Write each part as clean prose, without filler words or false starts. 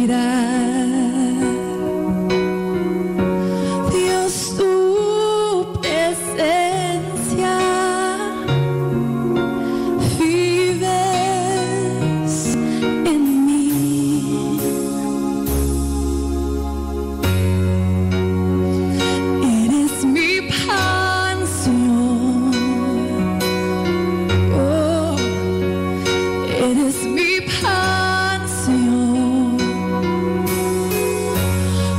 respirar. Dios tu presencia vives en mi. Eres mi pan, Señor. Oh, eres mi pan, Señor.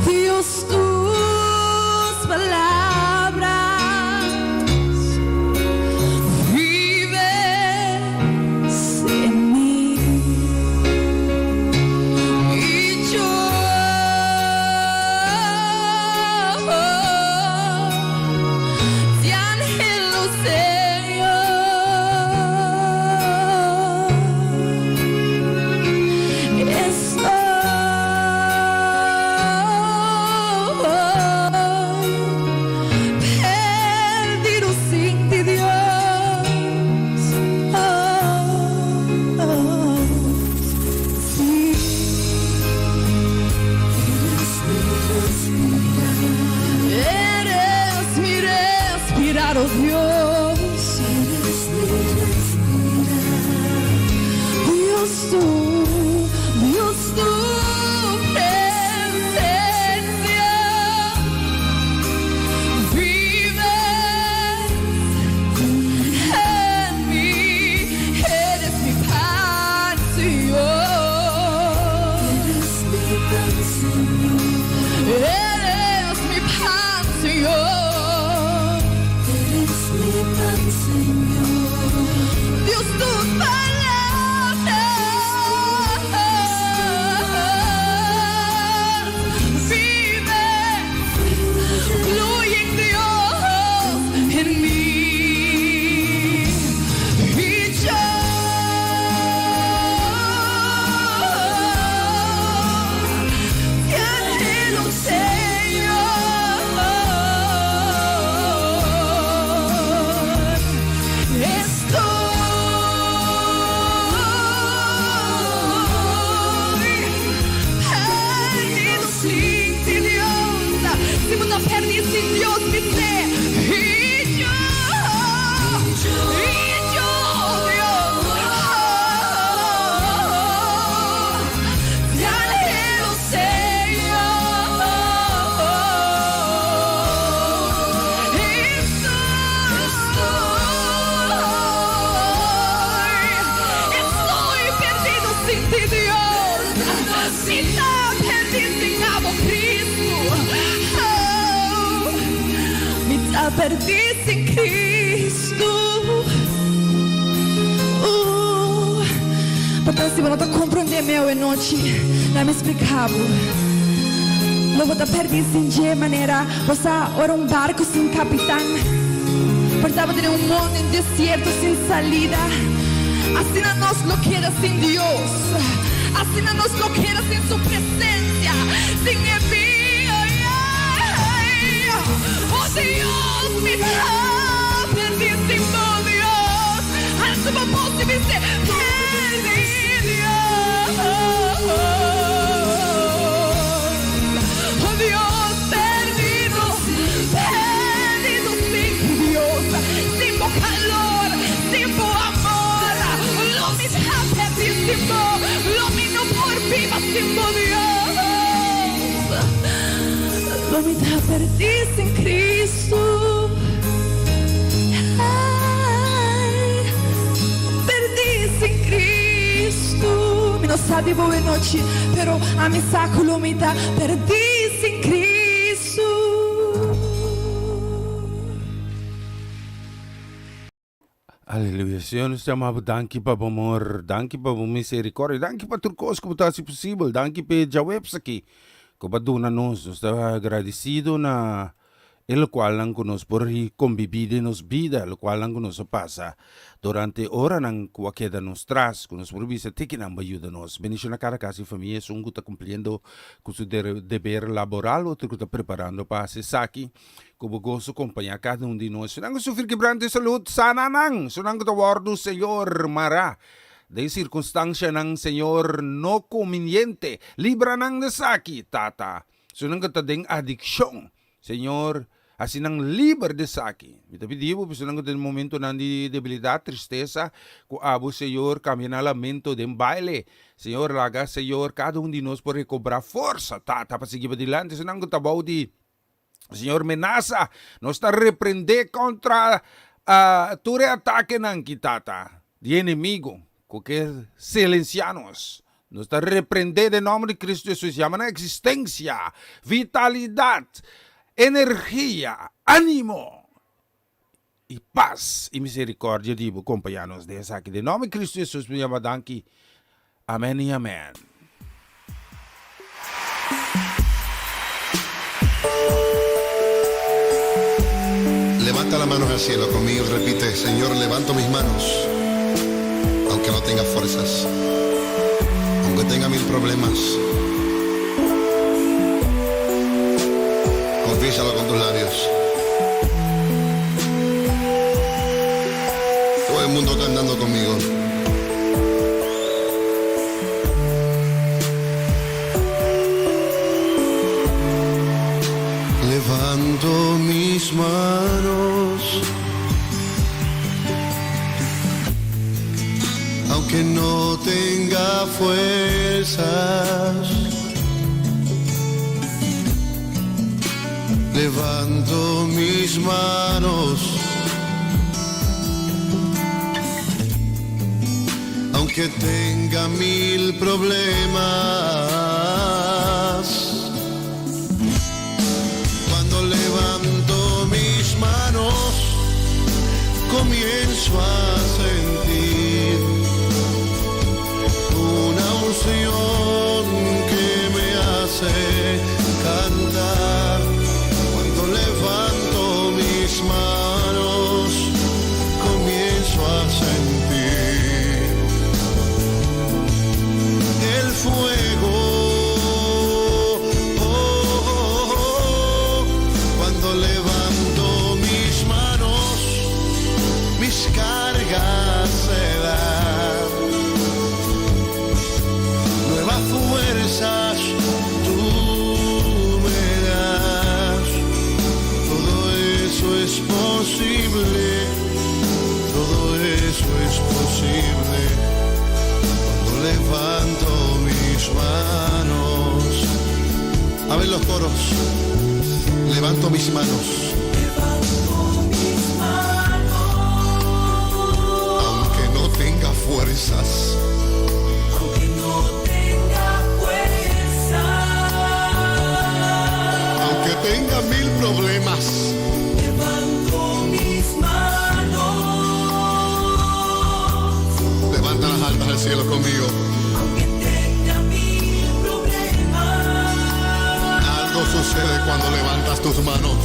Dios, tus palabras vives en mí. Y yo te anhelo, Señor. Estoy perdido sin ti, Dios. Oh, oh, sí. Eres mi respirar, oh Dios. Dios tu, Dios tu presencia vive en mí. Eres mi pan, Señor. Eres mi pan, Señor. Eres mi pan, Señor. Eres mi pan, Señor. Dios, tus palabras vive, fluyen, Dios, en mí. Y yo te anhelo, Señor. Estoy perdido sin ti, Dios. Si bo ta perdí sin Dios, bis'é. Y yo, Dios, oh, te anhelo, Señor. Estoy, estoy perdido sin ti, Dios. Mi ta perdí sin abo, Cristo. Oh, mi ta perdí sin Cristo. Portanto, si bo no ta komprondé mi awe nochi, laga mi splika bo. Lo bo ta perdí sin dje manera bo sa ora un barku sin kapitan. Por tabata den un mondi, un desierto sin salida. Asina nos lo keda sin Dios. Asina nos lo keda sin su presencia, sin e bida. Oh Dios, mi ta perdí sin bo, Dios. Alsa bo bos i bis'é, perdí, Dios. Oh Dios, perdido, perdido sin Dios, sin bo calor, sin bo amor. Lo mi ta perdí sin bo, lo mi no por biba sin bo, Dios. Lo mi ta perdí sin Cristo. Ay, perdí sin Cristo. Mi no sa di bo awe nochi, pero ami sa ku lo mi ta perdí sin Cristo. Aleluya. Señor, nos ta yama bo danki pa bo amor, danki pa bo misericordia, danki pa tur kos ku bo ta hasi posibel, danki pa e djaweps aki ku bo a duna nos. Nos ta agradesido na e lokualnan ku nos por kombibí den nos bida, lokualnan ku nos a pasa durante e oranan ku a keda nos tras, ku nos por bisa te kinan bo a yuda nos. Bendishona kada kas i famia, esun ku ta kumpliendo ku su deber laboral, otro ku ta preparando pa hasi esaki. Ku bo goso kompañá kada un di nos. Esunnan ku sufri kebranto di salud, sana nan. Esunnan ku ta wòrdu, Señor, mará. den sirkunstanshanan, Señor, no kuminiente. Libra nan di esaki, Tata. Esunnan ku ta den adikshon, Señor, hasi nan liber di esaki. Mi ta pidi Bo pa esunnan ku ta den momentonan di debilidat, tristesa, ku Abo, Señor, kambia nan lamento den baile. Señor, laga, Señor, kada un di nos por rekobrá forsa, Tata, pa sigui padilanti. Esunnan ku ta bou di, Señor, menasa, nos ta reprendé kontra tur e atakenan ki, Tata, di enemigo ku ke silensiá nos. Nos ta reprendé den nòmber di Kristu Hesus, yama nan eksistensia, vitalidat, energia, ánimo i pas i miserikòrdia di bo kompañá nos den esaki. Den nòmber di Kristu Hesus mi yama danki. Amèn i amèn. Levanta las manos al cielo conmigo y repite, Señor, levanto mis manos, aunque no tenga fuerzas, aunque tenga mil problemas. Confiésalo con tus labios. Todo el mundo cantando conmigo. Levanto mis manos, aunque no tenga fuerzas. Levanto mis manos, aunque tenga mil problemas. Cuando levanto mis manos, comienzo a sentir una unción que me hace cantar. Cuando levanto mis manos, comienzo a sentir el fuego. Oh, oh, oh. Cuando levanto mis manos, mis cargas se dan. Nuevas fuerzas tú me das. Todo eso es posible. Todo eso es posible. Cuando levanto mis manos. A ver los coros. Levanto mis manos. Levanto mis manos. Aunque no tenga fuerzas. Aunque no tenga fuerzas. Aunque tenga mil problemas. Levanto mis manos. Levanta las altas al cielo conmigo. Aunque tenga mil problemas. Algo sucede cuando levantas tus manos.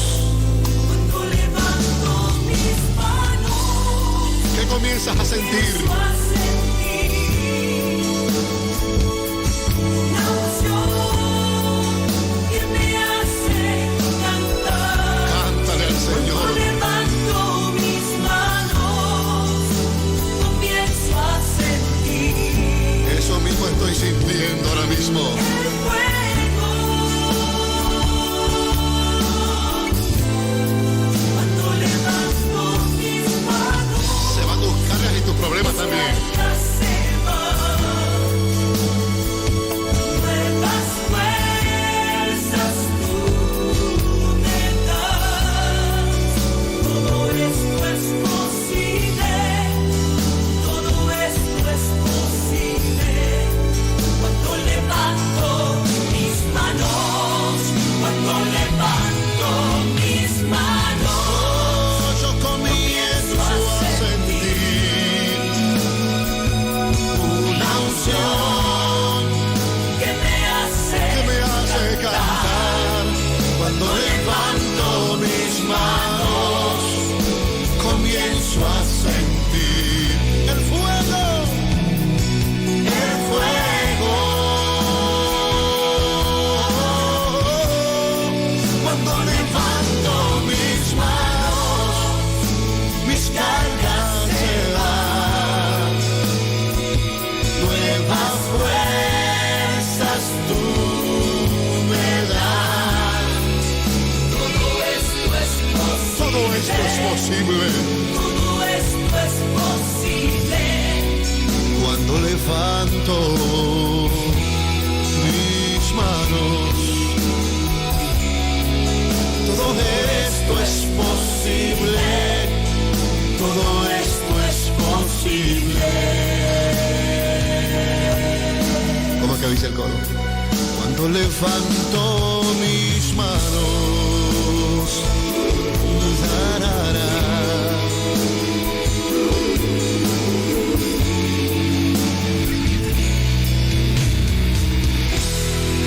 Cuando levanto mis manos. ¿Qué comienzas a sentir? Comienzo a sentir una unción que me hace cantar. Cántale al Señor. Cuando levanto mis manos, comienzo a sentir Eso mismo estoy sintiendo ahora mismo. el fuego. Cuando levanto mis manos, Se van tus cargas y tus problemas también. tú me das. Todo esto es posible. Todo esto es posible. Todo esto es posible. Cuando levanto mis manos, todo esto es posible. Todo esto es posible. ¿Cómo que dice el coro? Cuando levanto mis manos, da, ra, ra.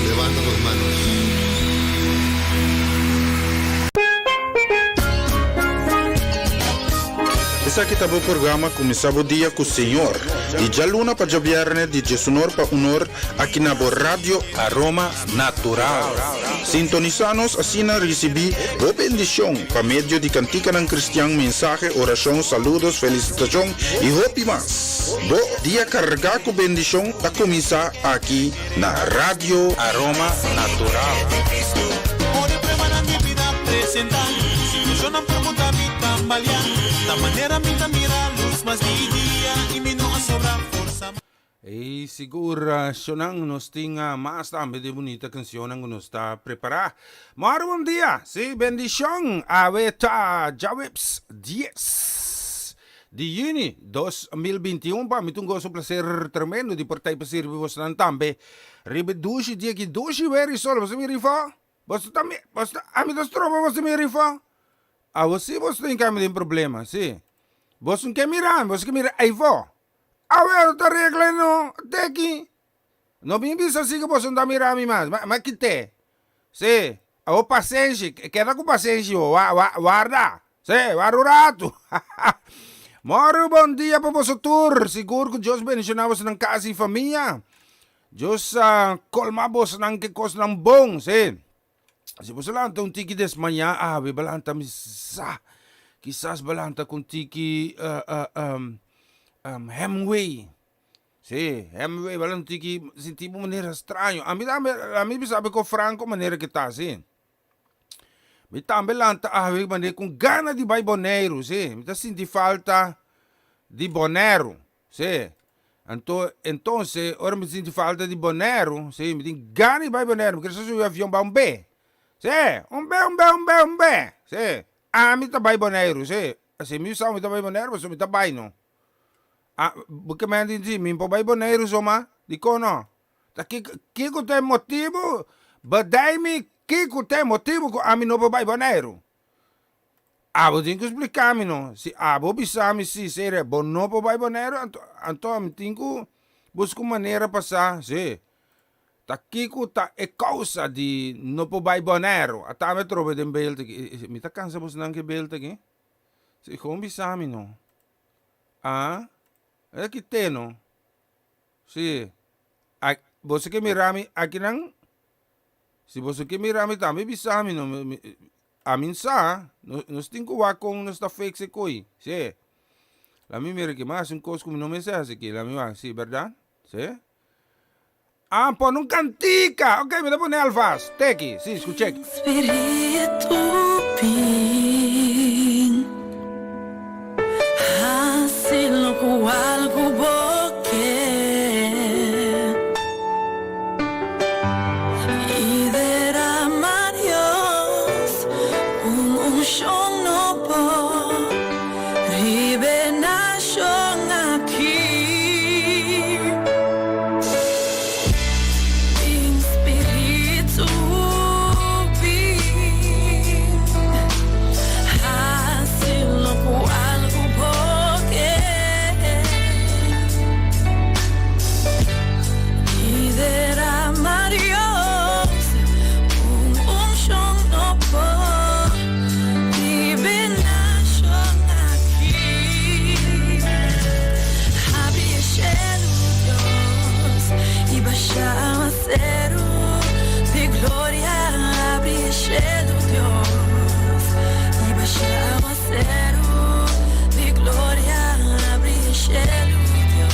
Levanta tus manos. Esaki ta bo programa Kuminsá Bo Dia ku Señor, di djaluna pa djabièrnè di diesunor pa unor aki na bo Radio Aroma Natural. Sintonisá nos asina risibí bo bendishon pa medio di kantikanan kristian, mensahe, orashon, saludos, felisitashon i hopi mas. Bo dia kargá ku bendishon ta kuminsá aki na Radio Aroma Natural. Ora e pruebanan di bida presentá, Situashonnan por muda mi tambaleá, Ta manera mi ta mira lus mas di dia i mi no a sobra forsa mas. I sigur shonnan nos tin mas tambe di bunita cancionnan cu nos ta prepara. Mor bon dia, si bendicion awe ta djaweps dies di juni 2021 pa mi ta un goso placer tremendo di por ta pa sirbi bosnan tambe riba e dushi dia ki dushi wer i sol boso mira ifo boso ta mi boso ta ami ta stroba boso mira ifo awo si boso tin cambio den problema si boso no ke mira mi boso ke mira ifo Awe ta regla no teki. No bin bisa si ku boso no ta mira mi mas. Ma kite. Si, awo pasenshi, keda ku pasenshi ho, wa wa warda. Si, warda un ratu. Mòru bon dia pa boso tur. Sigur ku Dios bendishoná bosonan kas i famia. Dios kolma bosonan ku e kosnan bon. Si. Si boso lanta un tiki desmañá awe, bo lanta mi sa, kisas bo lanta ku un tiki hemway. Sí, hemway, bo lanta un tiki sinti bo manera straño. Ami tambe, ami bisa bo ku franko manera ke ta, sí. Mi tambe lanta awe manera ku gana di bai Boneiru, sí. Mi ta sinti falta di Boneiru. Sí. Anto, entonces, ora mi sinti falta di Boneiru, sí, mi tin gana di bai Boneiru, mi kere sa subi avion bai un be. Sí, un be, un be, un be, un be. Sí, ami ta bai Boneiru, sí. Si mi sa mi ta bai Boneiru, pasobra mi ta bai no. Ah, bo ke mende di mi por bai Boneiru soma? Dikon no? Ta kiko, kiko ta e motibu? Bedei mi kiko ta e motibu ku ami no por bai Boneiru? Abo tin ku splika mi no. Si abo bisa mi si sere bo no por bai Boneiru anto anto mi tin ku buska un manera pa sa si ta kiko ta e kousa di no por bai Boneiru. Ata mi a trobe den beeld aki. Mi ta kansa bosnan ku e beeld aki? Si gewoon bisa mi no. A e kite no. Si a boso ke mira mi akinan si boso ke mira mi tambe bisa mi no. Amin sa, nos tin ku wak kon nos ta fix e koi. Sí. La mi mira ki mas un kos ku mi no mester hasi aki. La mi wak, sí, bèrdat? Sí. Ah, pone un kantika! Ok, mi ta pone alvast. Teki, sí, skuch'é. Spiritu bin, hasi lokual ku bo ke. I derama Dios un unshon nobo riba e nashon aki. Bin Spiritu bin, hasi lokual ku bo ke. I derama Dios un unshon nobo riba e nashon aki. Habri e shelu, Dios, i basha awaseru di gloria. Habri e shelu, Dios, i basha awaseru di gloria. Habri e shelu, Dios.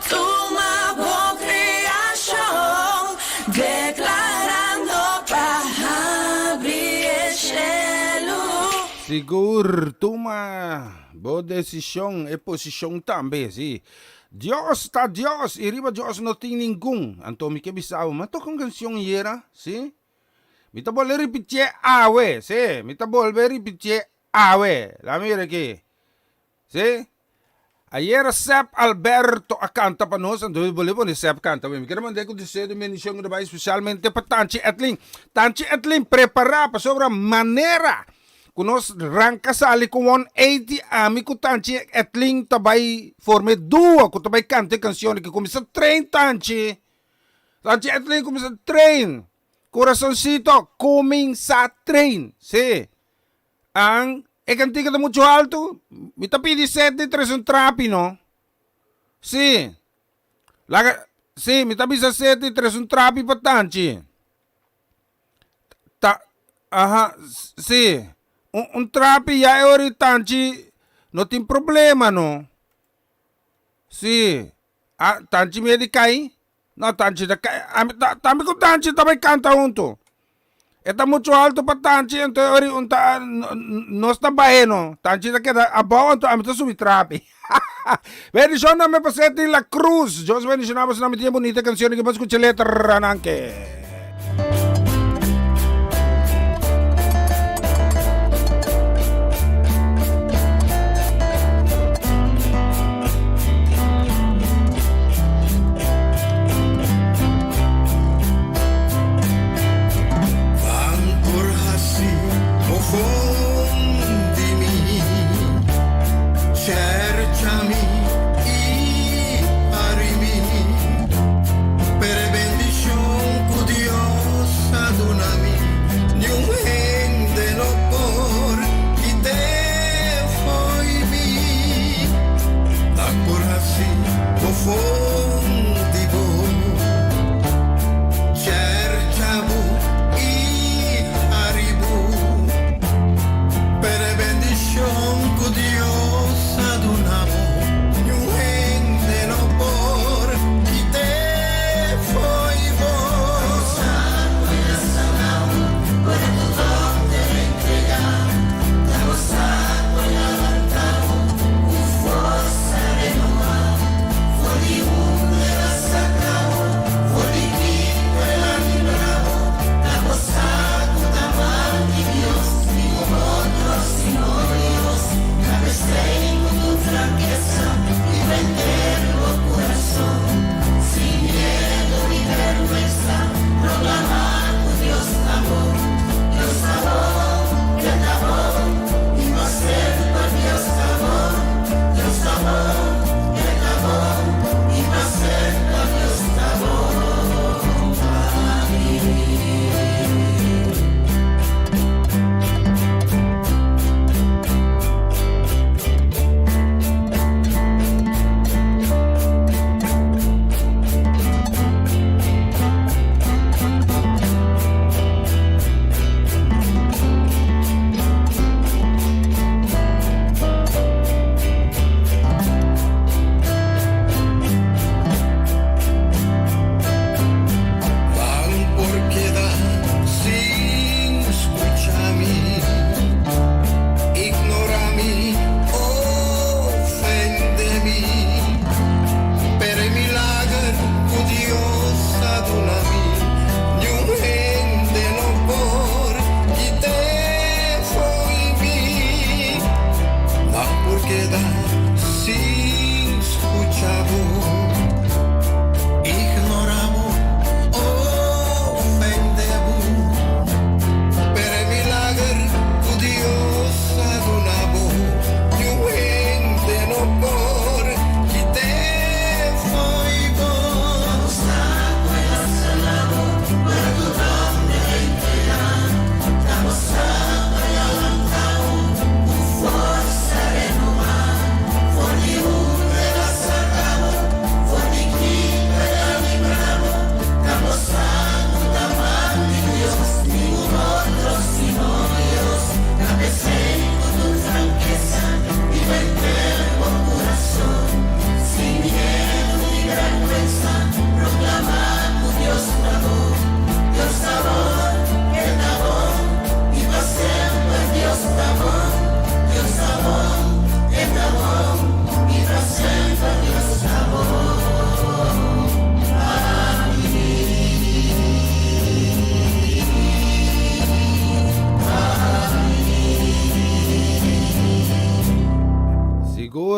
Tuma bo kriashon, deklarando pa habri e shelu. Sigur, tuma bo desishon, e posishon tambe, si. Dios ta Dios i riba Dios no tin ningun. Anto mi ke bisa bo, mi a toka un kanshon yera, si. Mi ta bolbe ripitié awe, si, mi ta bolbe ripitié awe. Laga mira aki. Si. Ayera Sep Alberto a canta pa nos, anto mi bolbe pone Sep canta. Mi quiere manda cu deseo di bendicion cu ta bay specialmente pa Tanchi Edlin. Tanchi Edlin, prepara pasobra manera cu nos ranca sali cu 180, ami cu Tanchi Edlin ta bay forma e duo cu ta bay canta e cancion aki. Cuminsa train Tanchi. Tanchi Edlin cuminsa train. Corazoncito, cuminsa train. Si. An, e kantika ta muchu altu? Mi ta pidi set di tres un trapi no. Si. Laga, si, mi ta bisa set di tres un trapi pa tanchi. Ta, aha, si. Un, un trapi ya e ora di tanchi no tin problema no. Si. A, tanchi mi e di kai? No, Tanchi ta kai. Ami ta, tambe ku Tanchi ta bai kanta huntu. E ta muchu altu pa Tanchi, anto e ori un ta, nos ta bahe no. Tanchi ta keda abou, anto ami ta subi trapi. Bendishon na mi pa Seti La Cruz. Dios bendishoná boso na mi tin bunita kanshon ki bo skucha letranan ke. Ban por hasi mofon di mi, chercha mi i hari mi, pero e bendicion cu Dios.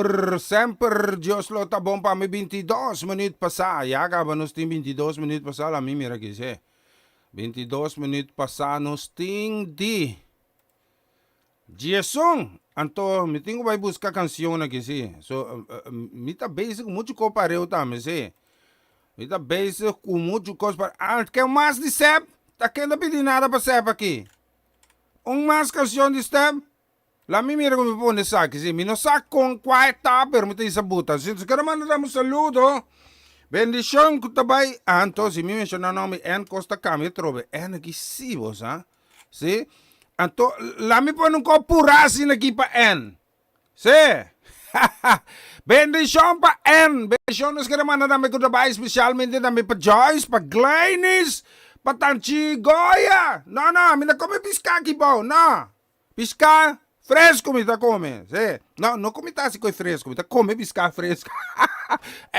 Sigur semper Dios lo ta bon pa mi 22 minuut pasá ya caba nos tin 22 minuut pasá la mi mira aki si 22 minuut pasá nos tin di Diesun anto mi tin ku bai buska kansion aki si so mi ta bezig ku muchu kos pareu tambe si mi ta bezig ku muchu kos pareu ah ke mas di sep ta ken ta pidi nada pa sep aki un mas kansion di step La mi mira ku mi pone esaki si mi no sa kon kua e ta pero mi ta bisa buta si si kere manda dam un saludo bendishon ku ta bai anto si mi menshona nomber en kos ta kambia atrobe en aki si bo sa si anto la mi pone un kos pura asina aki pa en si bendishon pa en bendishon nos kere manda tambe ku ta bai spesialmente tambe pa Joyce pa Glynis pa Tanchi Goya no no mi no kome piska aki bo no. Piská fresku mi ta kome, sí. No, no ku mi ta hasi koi fresku, mi ta kome piská fresku.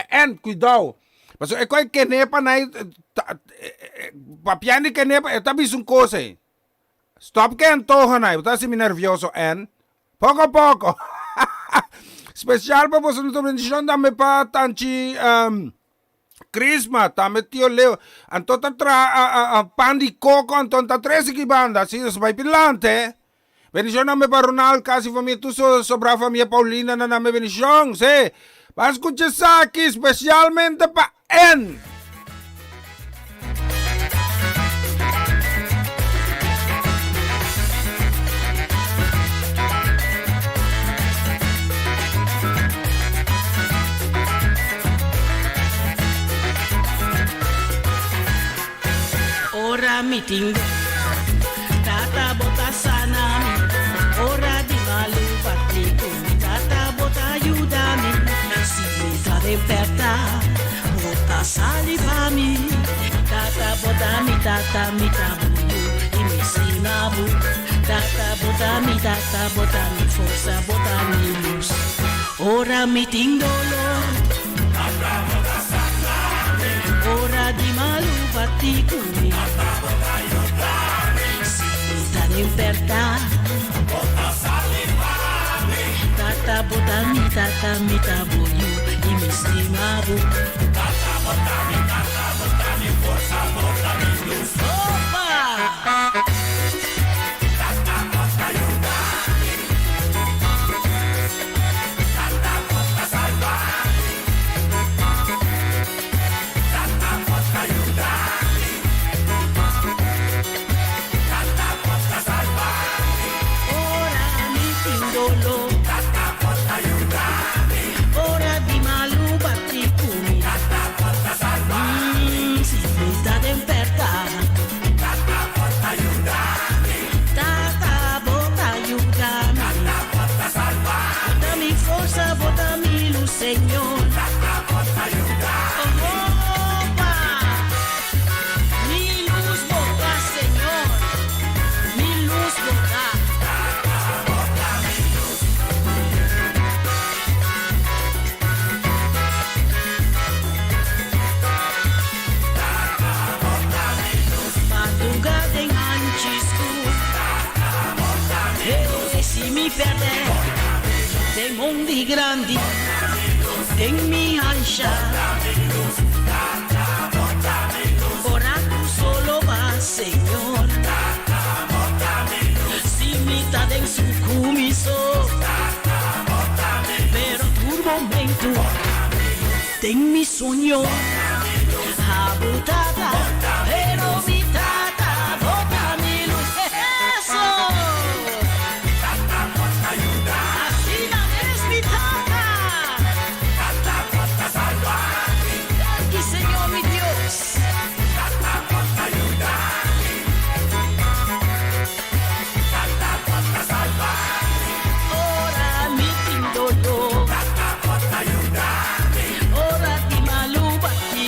En, kuidou, pasobra e koi kenepa na e papiando di kenepa e ta bisa un kos ei. Stòp ku e antoho na ei, bo ta hasi mi nervioso en. Poko poko. Spesial pa boso nuestro bendishon tambe pa Tanchi Crisma, tambe tio Leo. Anto ta traha pan di coco, anto ta trece ki banda. Si, nos bai pilante. Bendicion tambe pa Ronald, casi famia, tur so, sobra famia Paulina na nambe bendicion. Si, ban scucha esaki, specialmente pa En. Ora mi tin Tata bo ta sana mi Ora di malu bati ku mi Tata bo ta yuda mi Si mi ta den pèrta Bo ta sali pa mi Tata bo ta mi tata mi ta bo yu i mi stima bo Tata bo ta mi tata bo ta mi forsa bo ta mi lus Ora mi tin dolor Tata bo ta sana mi Ora di malu bati ku mi Tata bo ta yuda mi Si mi ta den pèrta Bo ta sali pa mi Tata bo ta mi tata mi ta bo yu i mi stima bo Tata bo ta mi tata bo ta mi forsa bo ta mi lus Opa! Tata bo ta yuda mi Tata bo ta salba mi Tata bo ta yuda mi Tata bo ta salba mi Ora mi tin doló Tata bo ta yuda mi Ora di malu bati ku mi Tata bo ta salba mi Si mi ta den pèrta Tata bo ta yuda mi Tata bo ta yuda mi Tata bo ta salba mi Bo ta mi forsa bo ta mi lus Señor Tata bo ta yuda mi Opa! Mi lus bo ta Señor Mi lus bo ta Tata bo ta mi lus. Madruga den hanchi skur. Hey, si mi perde den mondi grandi, den mi hansha. Ora ku solo ba, Señor. Si mi ta den su kumiso, pero tur momento den mi soño. Abo tata, pero mi tata bo ta mi lus. Eso! Asina mes mi tata. Danki Señor mi Dios. Ora mi tin dolor. Ora di malu bati.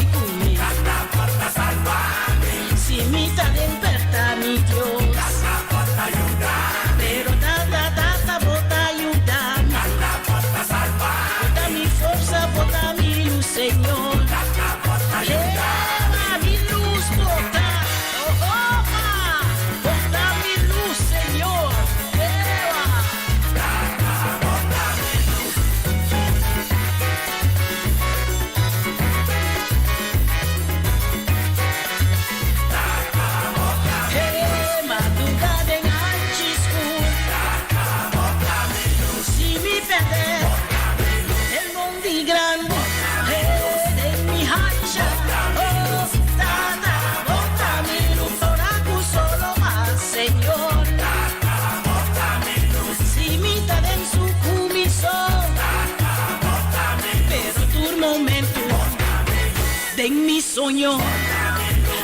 Den mi soño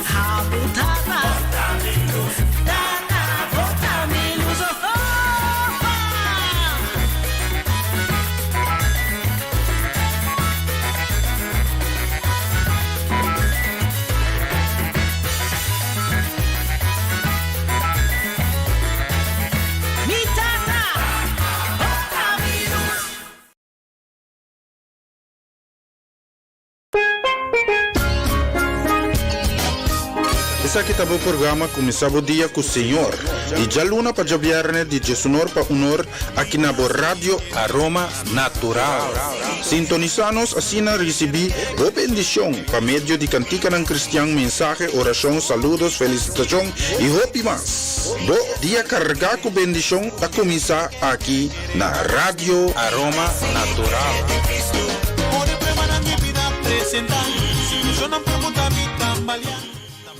Abo tata Tata bo ta mi lus oh oh. Mi tata bo ta mi lus. Esaki ta bo programa Kuminsá bo dia ku Señor, di djaluna pa djabièrnè di djesunor pa unor aki na bo Radio Aroma Natural. Sintonisá nos asina risibí bo bendishon pa medio di kantikanan kristian, mensahe, orashon, saludos, felisitashon i hopi mas. Bo dia kargá ku bendishon ta kuminsá aki na Radio Aroma Natural.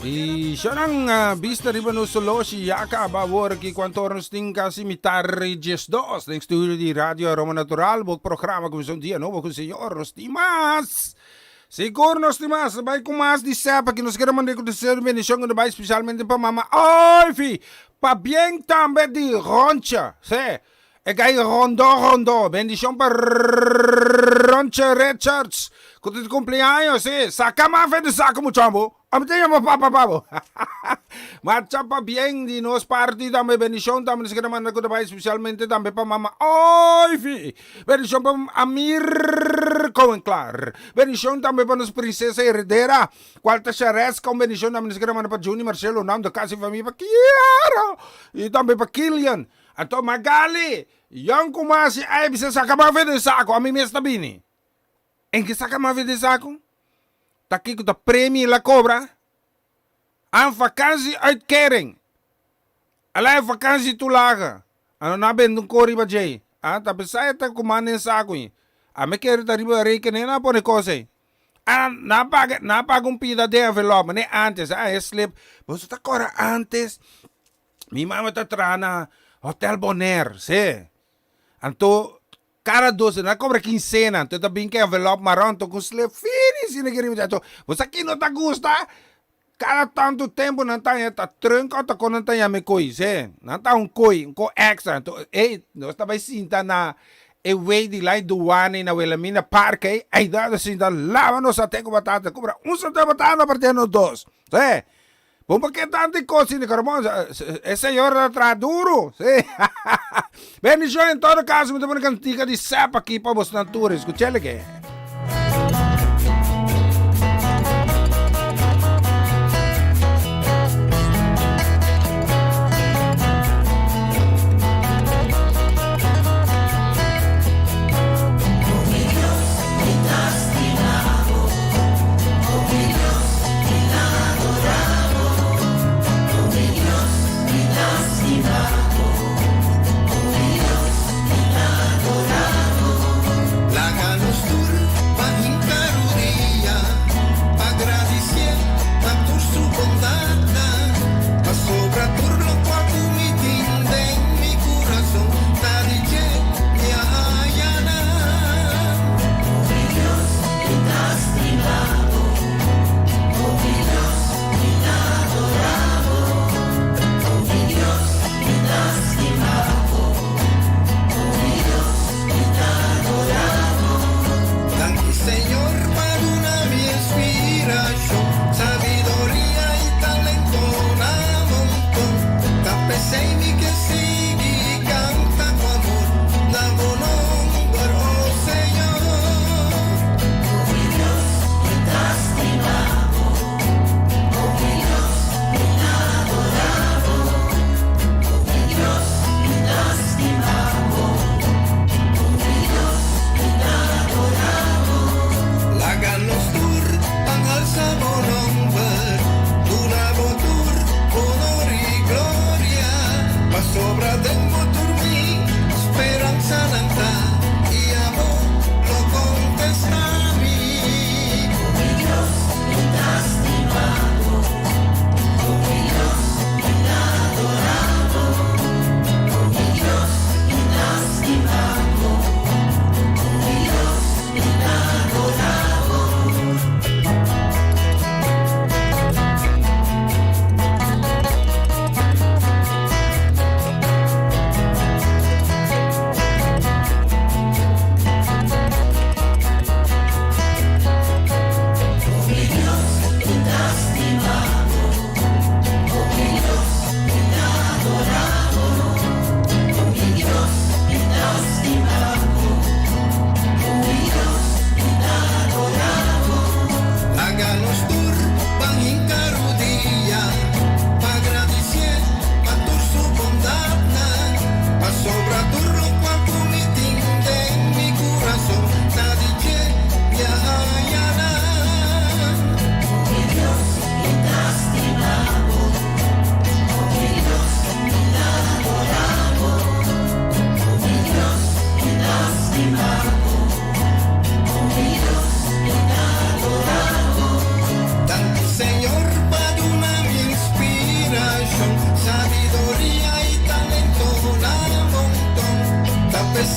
Y shonan bista riba nos soloshi ya caba awor aki cuanto ora nos tin casi mitar y 12 den studio di Radio Aroma Natural bo programa cuminsa un dia nobo cu Señor nos tin mas sigur nos tin mas bay cu mas di sep aki nos kere manda cu deseo di bendicion cu no bay specialmente pa mama Oifi Pabien tambe di Roncha, sí, e gai rondó rondó. Bendishon pa Roncha Richards, ku ta di kumpleaños, sí. Saka man fe di saku muchon bo. Ami ta yama papa pa bo. Marcha pabien di nos parti tambe. Bendishon tambe nos keda manda ku ta bai spesialmente tambe pa mama Oifi. Bendishon pa Amir Cohen-Klaar. Bendishon tambe pa nos prinsesa heredera. Cual ta Shareska, un bendicion tambe nos kere manda pa Juni, Marcelo, Nando, Casi famia, pa Kiara y tambe pa Kilian. Anto Magali, Young cu Masi ay bisa saca man fe den saco, ami mes ta bini. En ke saca man fe den saco? Ta kico ta premie la cobra? Aan vakantie uitkering. Ala e vakantie toelage. Ano na bende un ko riba djei. Ah, ta pensá e ta cu man den saco y. Ami kere ta riba rekening na pone cos ey. Ah, nan a paga, nan a paga un pida den envelop, mane antes, ah, e slip. Boso ta kora antes, mi mama ta traha na Hotel Bonaire, sí. Anto, kada dos, nan a kobra kinsena, anto e ta bin ku envelop maron, anto ku un slip fini asina aki riba dje. Anto, bo sa ki no ta gusta? Kada tantu tempu nan ta haña ta trunk òf ta kon nan ta yama e koi, sí. Nan ta un koi, un koi extra. Anto, ey, nos ta bai sinta na e wey di lai Douane na Wilhelmina Park ey, ey nan ta sinta laba nos satén ku batata. Kubra un satén batata no partia nos dos, sí. Bon pa ke tantu e kos asina, Carmon? E señor ta traha duru, sí. Bendishon en todo kaso, mi ta pone kantika di Sep aki pa bosnan tur. Eskuch'el ke. Laga nos tur.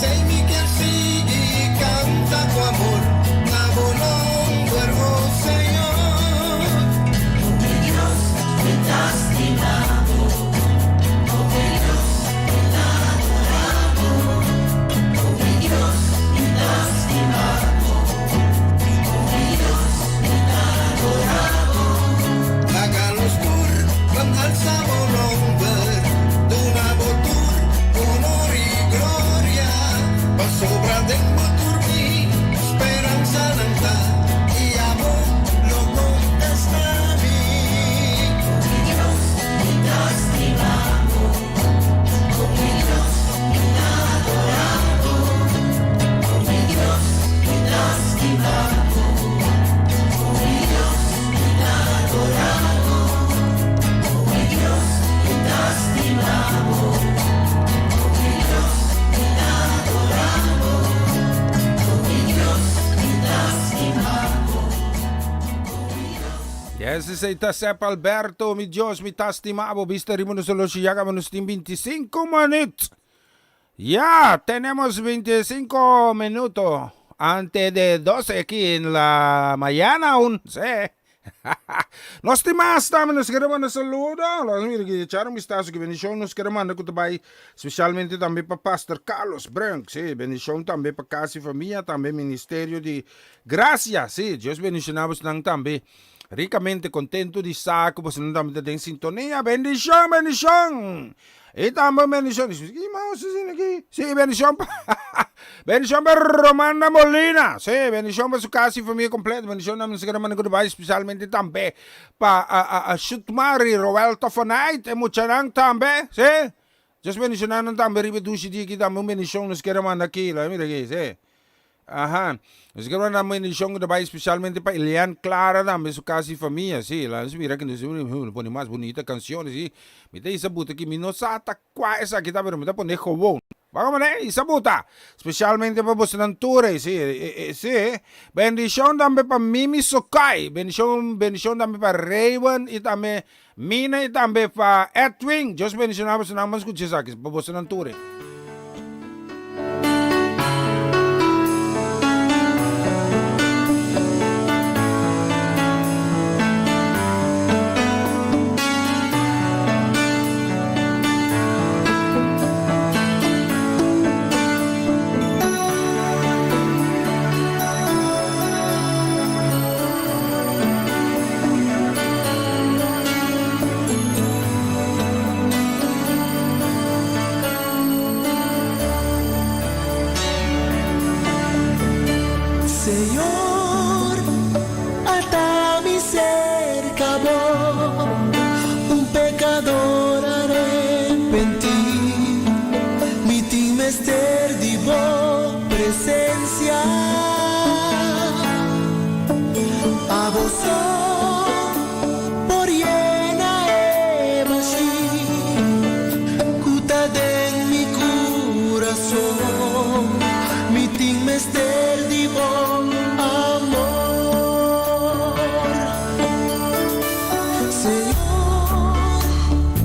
P'esei mi kier sigui canta cu amor na bo nomber, oh Señor. Oh mi Dios, mi ta stima bo. Oh mi Dios, mi ta adora bo. Oh mi Dios, mi ta stima bo. Oh mi Dios, mi ta adora bo. Laga nos tur ban alsa bo nomber, duna bo tur honor y gloria, pasobra den bo tur mi speransanan ta y abo lo contesta mi. Oh mi Dios, mi ta stima bo. Oh mi Dios, mi ta adora bo. Oh mi Dios, mi ta stima bo. Oh mi Dios, mi ta adora bo. Oh mi Dios, mi ta stima bo. Oh mi Dios, mi ta adora bo. Oh mi Dios, mi ta stima bo. Yes, esei ta Sep Alberto, mi Dios, mi ta stima bo. Bista riba nos oloshi ya caba nos tin 25 minuut. Ya, tenemos 25 minuto antes de 12 aquí en la mañana aún. Sí. Nos tin mas tambe, nos quiere manda saludo. Los mira que echar un vistazo que bendición nos quiere manda ku ta bai especialmente tambe pa Pastor Carlos Brunk. Sí, bendición tambe pa casa y familia, tambe Ministerio di Gracia. Sí, Dios bendiciona bosnan tambe. Ricamente contento di sa cu bosnan tambe ta den sintonia. Bendicion, bendicion! Y tambe bendicion. Ki mas asina aki? Sí, bendicion pa bendicion pa Romanda Molina. Sí, bendicion pa su casa y familia completo. Bendicion tambe nos quiere manda goodbye especialmente tambe pa a a Shutmari Roelto Fonait, e muchanan tambe. Sí. Dios bendiciona nan tambe riba e dushi dia aki tambe un bendicion nos quiere manda aki. Laga mira aki, sí. Aha. Nos quiere manda un bendicion cu ta bay especialmente pa Elian Clara tambe, su casa y familia. Sí, la nos mira aki nos pone mas bunita canciones, sí. Mi ta isa buta aki, mi no sa ta cua esaki ta, pero mi ta pone gewoon. Bo como isa buta. Specialmente pa bosonan tur ey, sí, sí. Bendicion tambe pa Mimi Sokay. Bendicion, bendicion tambe pa Raywen y tambe Mina y tambe pa Edwin. Dios bendiciona bosonan. Bo scucha esaki pa bosonan tur ey. Señor, ata mi cerca bo, un pecador arepentí. Mi tin mester di bo presencia. Abo so por yena e bashí ku ta den mi kurason. Mi tin mester di bo amor. Señor,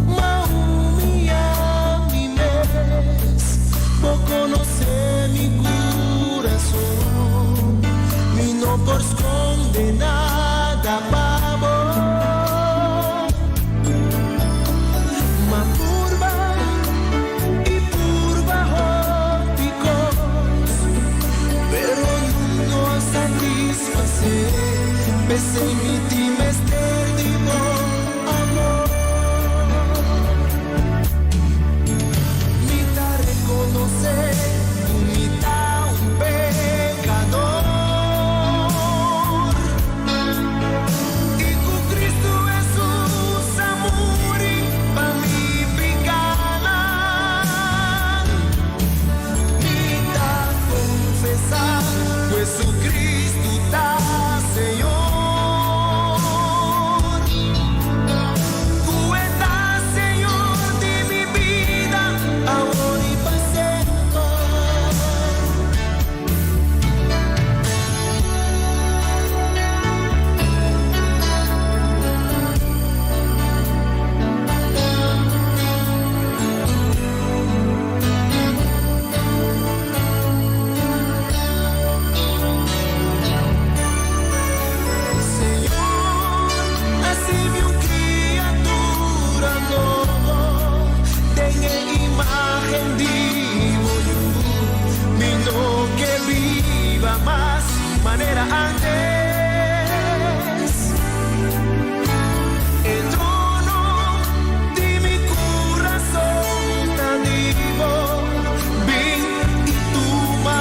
m'a humillá mi mes, bo konosé mi kurason. Mi no por skonde nada pa bo. M'a purba i purba hopi kos, pero no.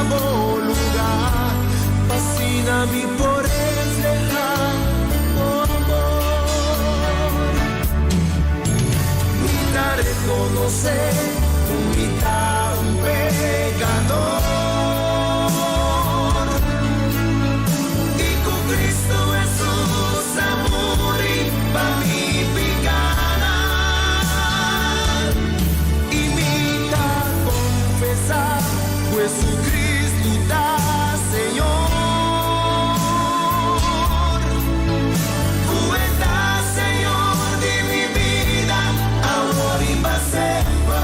bo lugá, pa asina mi por reflehá bo amor. Mi ta rekonosé ku mi ta un pekador i ku Kristu Hesus a muri pa mi pikánan. I mi ta konfesá ku Hesukristu ta Señor, ku e ta Señor di mi bida awor i pa semper.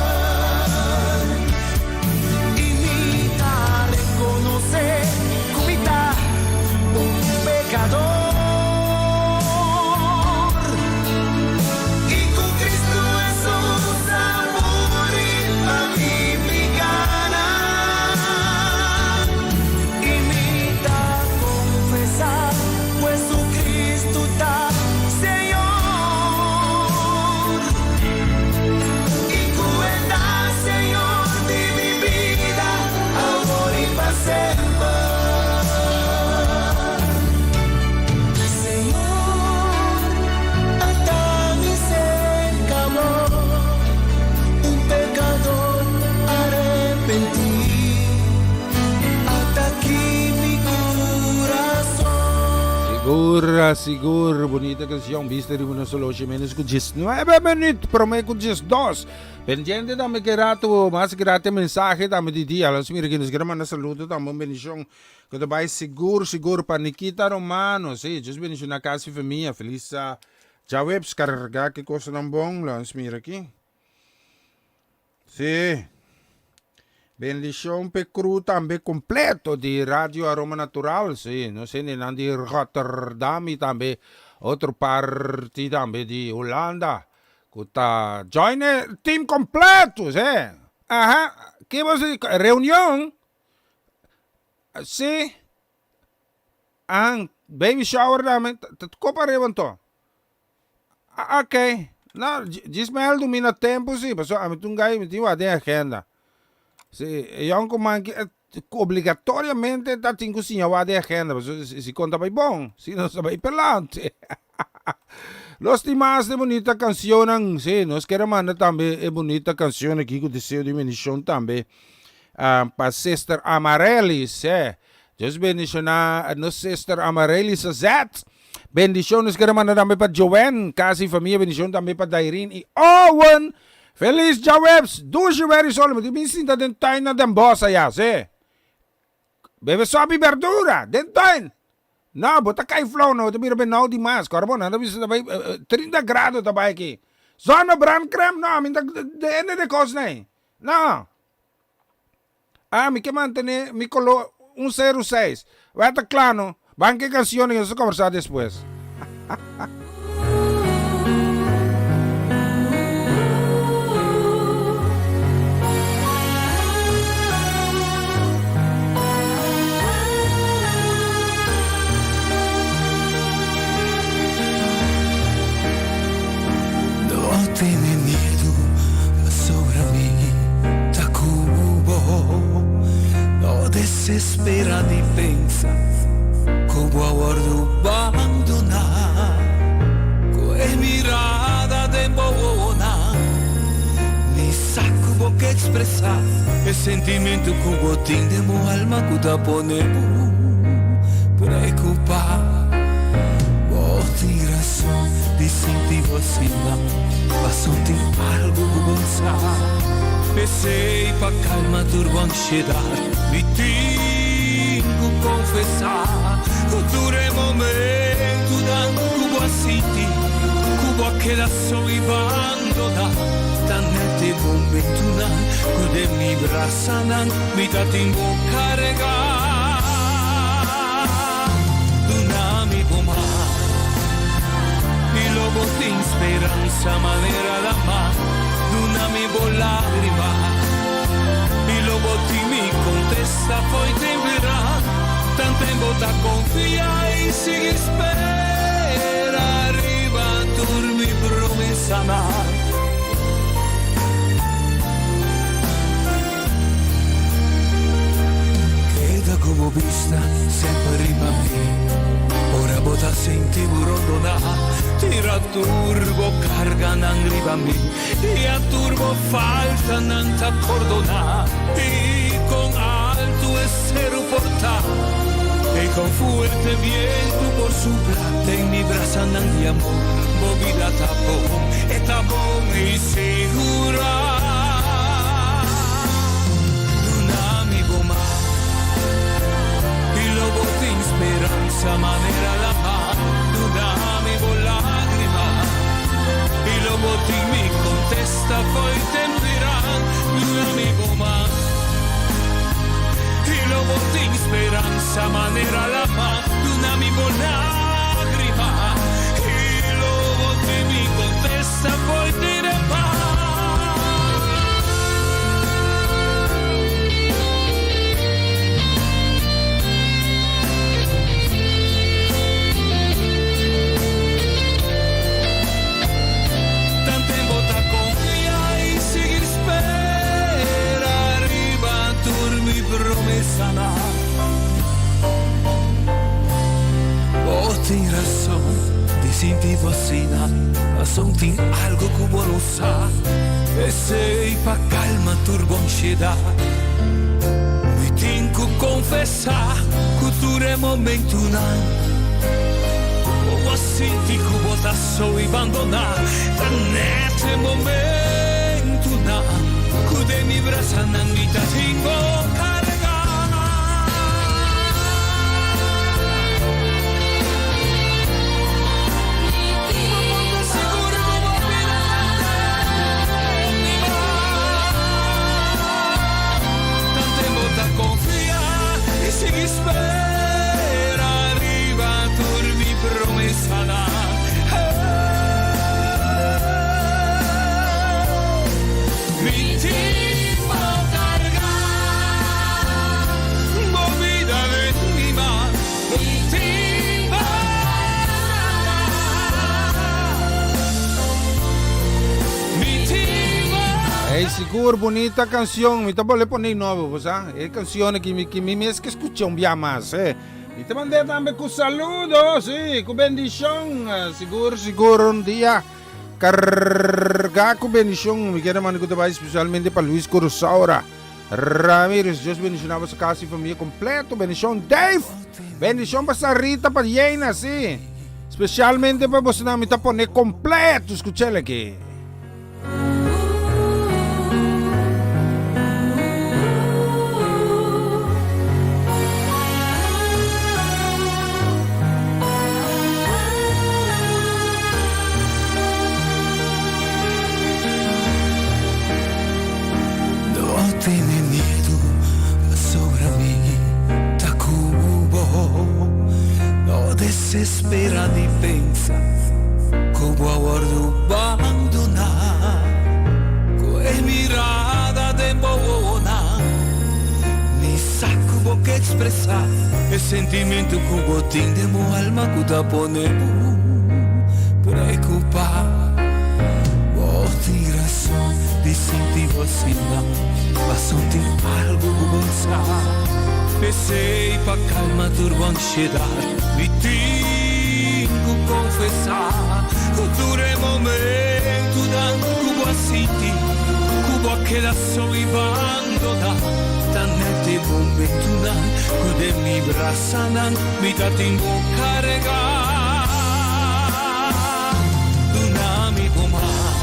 I mi ta rekonosé ku mi ta un pekador i ku Kristu Hesus a muri pa mi pikánan. I mi ta konfesá ku Hesukristu ta Señor i ku e ta Señor di mi bida awor i pa semper. Señor, ata mi serka bo, un pekador arepentí. Ata aki mi kurason. Sigur, sigur, bunita kanshon. Bista riba nos oloshi menos ku 19 minüt, promé ku 12. Pendiente tambe ke ratu, mas ke ratu e mensahe tambe di dia. Los mira ki nos kere manda saludo tambe un bendishon ku ta bai sigur, sigur pa Nikita Romano. Sí, djis bendishoná kas i famia. Felis djaweps, karga ki kosanan bon. Los mira aki. Sí. Bendishon p'e crew tambe completo di Radio Aroma Natural. Sí, nos hendenan di Rotterdam y tambe otro parti tambe di Hulanda cu ta join e team completo, sí. Aha, ki bo si reunion? Sí. Ahan, baby shower tambe, ta kopa ariba anto. Ok, no, djis mèldu mi na tempu si, pasobra ami ta un gai, mi tin wak den agenda. Si, e yònkuman aki obligatoriamente ta tin ku siña wak den agenda, pasobra si kon ta bai bon, si no ta bai pelante. Nos tin mas de bunita kanshonnan, si, nos kere manda tambe e bunita kanshon aki ku deseo di bendishon tambe pa Sister Amarelis, eh. Dios bendishoná nos Sister Amarelis Azet. Bendishon nos kere manda tambe pa Joanne, casa y famia. Bendishon tambe pa Dairin y Owen. Feliz djaweps! Dushi weri solo. Mi tin bin sinta den tuin na Den Bosch aya, si. Bebe sopi berdura den tuin. No, bo ta kai flou no, bo ta bira benau di mas. Kòrda bo, nan ta bisa ta bai 30 grado ta bai aki. Zonnebrandcreme? No, mi ta de ende de kos nei. No. Ah, mi ke mantené mi koló un seru seis. Wèl ta kla no. Ban ke kanshon i nos ta kòmbersá despues. No tene miedu pasobra mi ta ku bo. No desespera ni pensa ku bo a wòrdu bandoná. Ku e mirada den bo wowonan mi sa ku bo ke ekspresá e sentimentu ku bo tin den bo alma ku ta pone bo preokupá. Bo tin rason di sinti bo asina, paso tin algu ku bo sa. P'esei pa kalma tur bo ansiedat, mi tin ku konfesá ku tur e momentunan ku bo a sinti ku bo a keda so i bandoná, ta nèt e momentunan ku den mi brasanan mi ta tin bo karegá. Duna mi bo man i lo bo tin speransa manera la mar. Duna mi bo lagrima i lo bo tin mi kontesta fo'i tempera. Tanten bo ta konfia i sigui spera riba tur mi promesanan. bo bista semper riba mi. Ora bo ta sinti bo rondoná, tira tur bo karganan riba mi. I a tur bo faltanan ta pordoná. I kon altu e seru por ta, i kon fuerte bientu por supla, den mi brasanan di amor bo bida ta bon, e ta bon i sigurá. Duna mi bo man i lo bo tin speransa manera lamá. Duna mi bo lágrima i lo bo tin mi kontesta fo'i temperan. Duna mi bo man i lo bo tin speransa manera lamá. Duna mi bo lágrima i lo bo tin mi kontesta fo'i temperan. Tanten bo ta confia y sigui spera riba tur mi promesanan. Bo tin rason di sinti bo asina, pasobra tin algo cu bo no sa. Esey pa calma tur bo ansiedad. Mi tin cu confesa cu tur e momentunan cu bo a sinti cu bo ta so y bandona, ta net e momentunan cu den mi brasanan mi ta tin bo carga. Bo por ta sigur cu bo bida ta den mi man. Tanten bo ta confia y sigui spera riba tur mi promesanan. Mi tin bo carga, bo bida den mi man. Mi tin bo carga, mi tin bo. Ey sigur bunita cancion mi ta bole pone nobo bo sa e cancion aki mi ki mi mes ke scucha un bia mas eh mi ta mande tambe cu saludo si cu bendicion sigur sigur un dia carga cu bendicion mi kier manda cu ta bay specialmente pa Luis Corosaura Ramirez Dios bendiciona boso casa y familia completo bendicion Dave bendicion pa Sarita pa Jena si specialmente pa bosonan mi ta pone completo scuchel aki. No tene miedu pasobra mi ta ku bo. No desespera ni pensa ku bo a wòrdu bandoná. Ku e mirada den bo wowonan mi sa ku bo ke ekspresá e sentimentu ku bo tin den bo alma ku ta pone bo preokupá. Bo tin rason di sinti bo asina, paso tin algu ku bo sa. P'esei pa kalma tur bo ansiedat mi tin ku konfesá ku tur e momentunan ku bo a sinti ku bo a keda so i bandoná ta nèt e momentunan ku den mi brasanan mi ta tin bo kargá. Duna mi bo man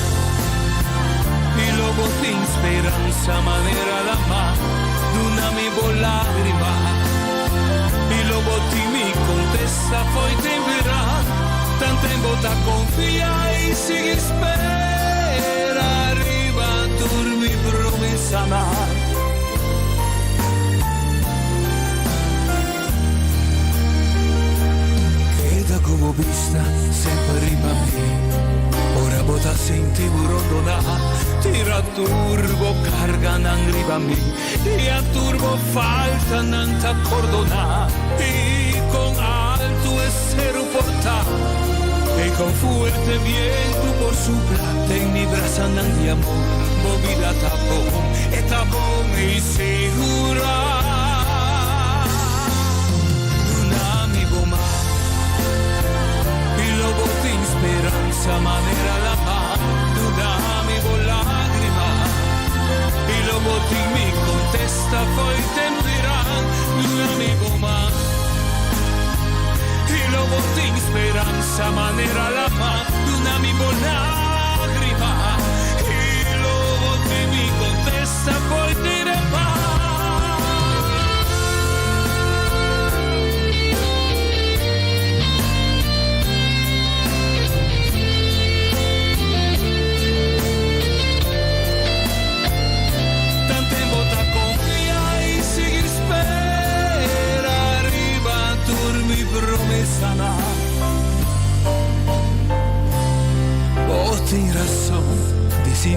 i lo bo tin speransa manera lamá. Duna mi bo lágrima i lo bo tin mi kontesta fo'i temperá. Tanten bo ta konfia i sigui spera riba tur mi promesanan. Keda ku bo bista semper riba mi. Ora bo ta sinti bo rondoná, tira tur bo karganan riba mi. I a tur bo faltanan ta pordoná. I kon altu e seru por ta, i kon fuerte bientu por supla, den mi brasanan di amor bo bida ta bon, e ta bon i sigurá.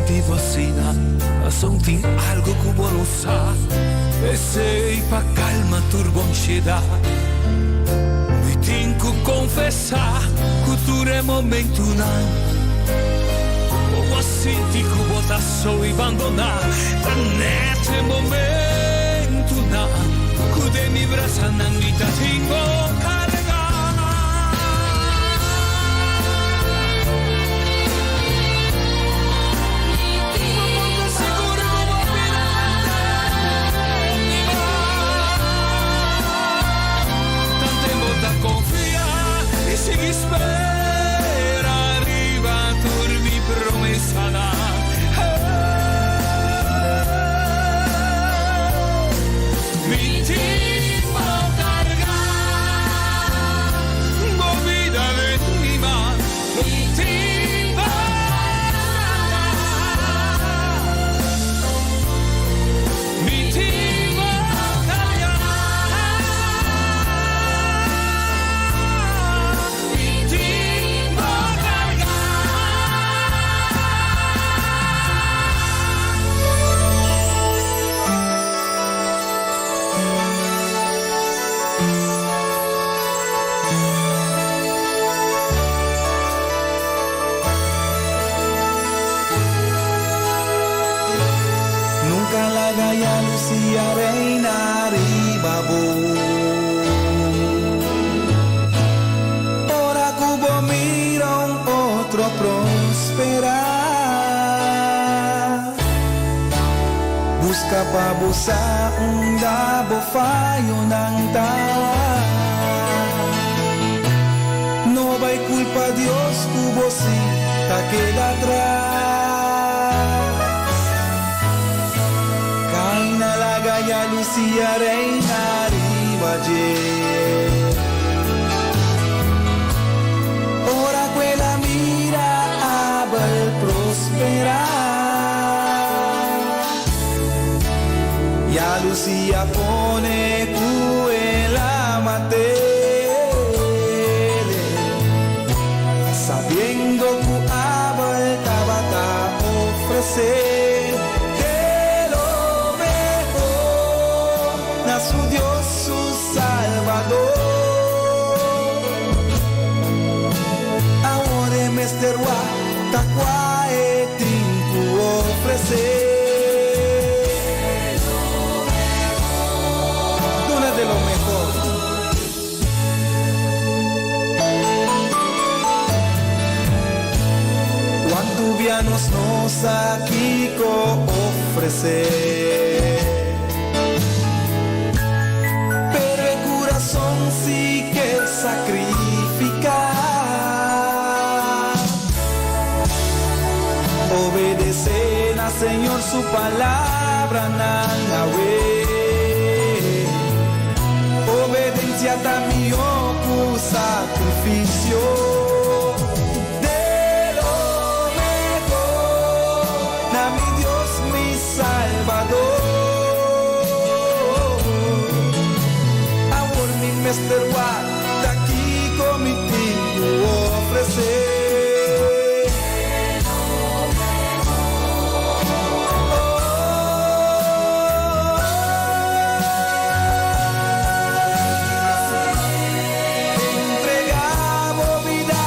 sinti bo asina, pasobra tin algu ku bo no sa. P'esei pa kalma tur bo ansiedat, mi tin ku konfesá ku tur e momentunan ku bo a sinti ku bo ta so i bandoná, ta nèt e momentunan ku den mi brasanan mi ta tin bo kargá. Nunka laga yalusia reina riba bo. Ora ku bo mira un otro prosperá, buska pa bo sa unda bo fayonan ta. No bai kulpa Dios ku bo si ta keda atras. Kain a laga yalusia reina riba dje. Ora ku el a mira Abel prosperá, yalusia a pone ku el a mat'é, sabiendo ku Abel tabata ofresé de lo mehor na su Dios, su Salbador. Awor e mester wak ta kua e tin ku ofresé. Duna de lo mehor. Cuantu bia nos no sa kico ofrece. Pero e curason si ke sacrifica. Obedece na Señor su palabranan awe. Obedencia ta mihó ku sacrificio. De lo mehor na mi Dios, mi Salbador. Awor mi mester wak ta kiko mi tin ku ofresé. Entregá bo bida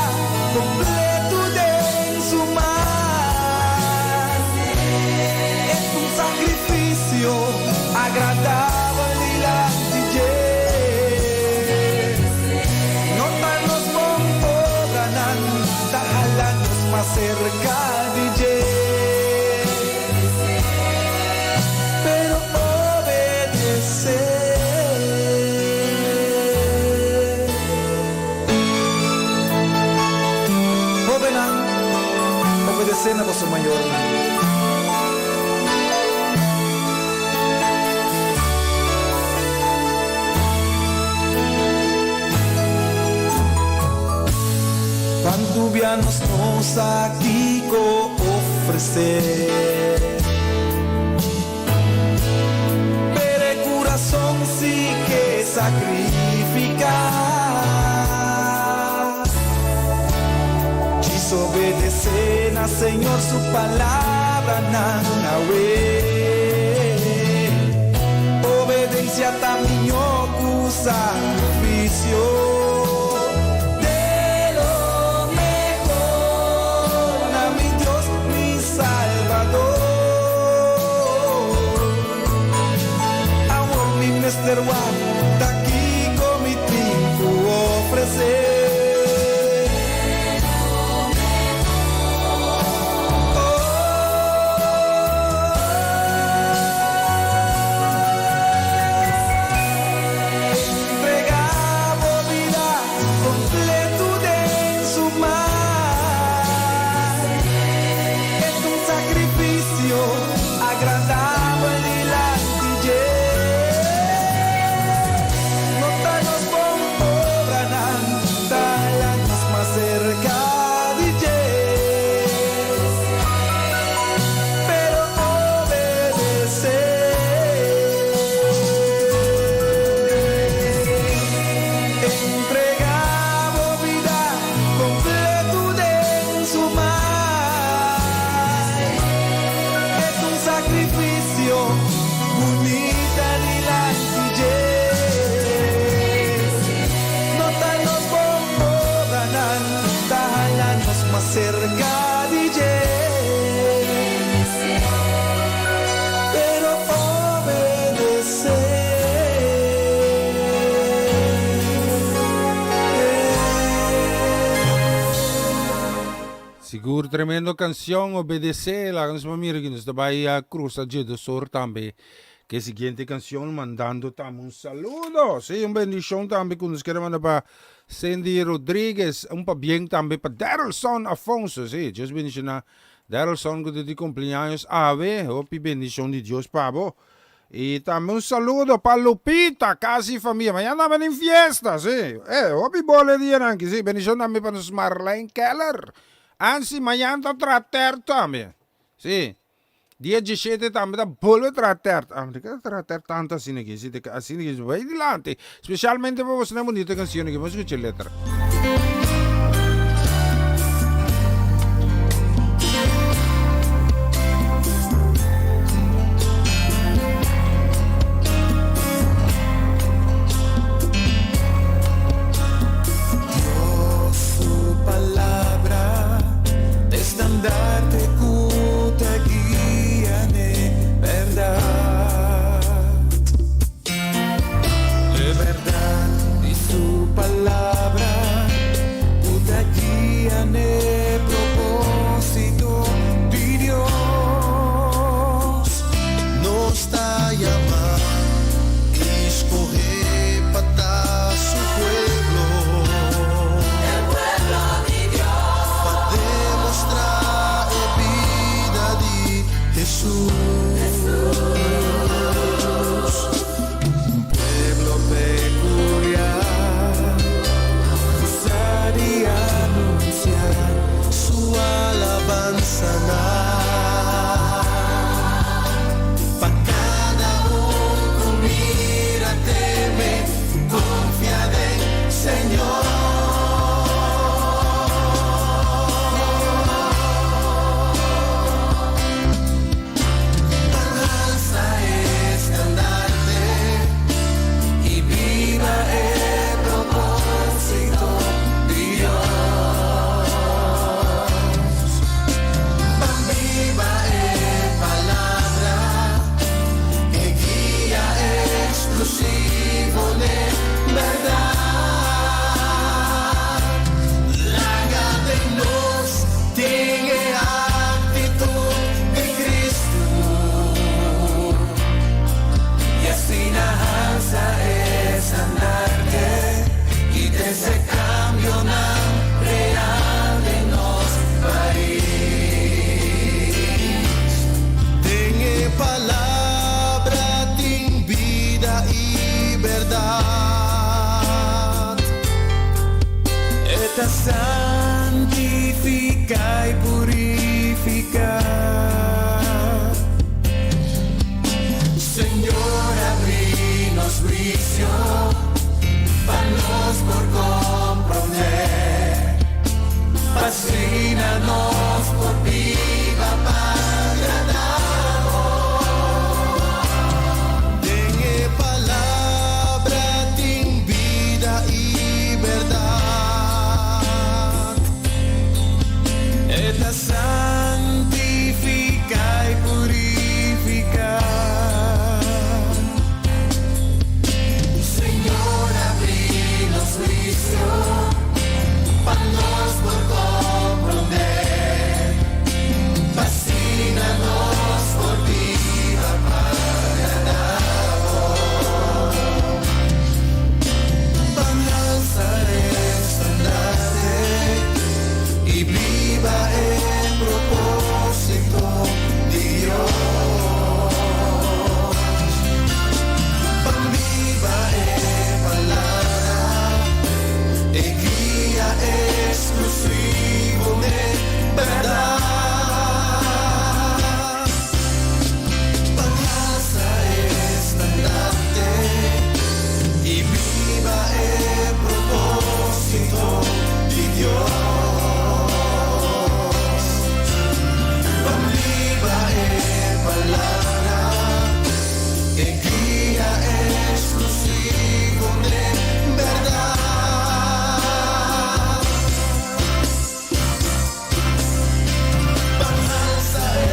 kompleto den su man. E ta un sakrifisio agradabel dilanti dje. No ta nos bon obranan ta hala nos mas serka di dje, pero obedesé. Hóbennan, obedesé na boso mayornan. Cuantu bia nos no sa kico ofrece. Pero e curason si ke sacrifica. Djis obedece na Señor su palabra. obranan awe. Obedensia ta mihó ku sakrifisio. De lo mehor na mi Dios, mi Salbador. Awor mi mester wak ta kiko mi tin ku ofresé. Entregá bo bida kompletu den su man. E ta un sakrifisio agradabel dilanti dje. No ta nos bon obranan ta hala nos mas serka di dje, pero obedesé. Entregá bo bida kompletu den su man. E ta un sakrifisio bunita dilanti dje. No ta nos bon obranan ta hala nos mas serka di dje, pero obedesé. Sigur tremendo cancion obedece laga nos por mira ki nos ta bay a cruza djedosor tambe ke siguiente cancion mandando tambe un saludo si un bendicion tambe ku nos kere manda pa Cindy Rodriguez un pabien tambe pa Darylson Afonso si Dios bendiciona Darylson ku ta di cumpleaños awe hopi bendicion di Dios pa bo y tambe un saludo pa Lupita casi famia mañana tambe tin fiesta si eh hopi bole dianan aki si bendicion tambe pa nos Marlene Keller ansi mañana ta traha tert tambe si dia diesshete tambe ta bolbe traha tert ah di ke ta traha tert tanto asina aki si asina aki bay dilanti specialmente pa boso nan bunita cancion aki bo scucha e letra. Dios su palabra ta estandarte ku ta guia n'e bèrdat. E bèrdat di su palabra ku ta guia n'e propósito di Dios. Nos ta yama i skohé pa ta su pueblo. Pa demostrá e bida di Hesus. Un pueblo peculiar ku sa di anunciá Su alabansanan. Pa kada un ku mira, teme, konfia den Señor. Ban alsa e standarte i biba e propósito di Dios. Ban biba e palabra, e guia eksklusivo n'e bèrdat. Laga den nos tin e aktitut di Kristu i asina alsa e standarte i trese kambionan real den nos pais. Den e palabra tin bida i bèrdat. E ta santifiká i purifiká. Señor, abri nos huisio pa nos por komprondé, pa asina nos por biba pa agrad'é. biba e palabra, e guia exclusivo den berdad. Ban alsa e estandarte y biba e propósito di Dios. Ban biba e palabra, e guia exclusivo den berdad. Ban alsa e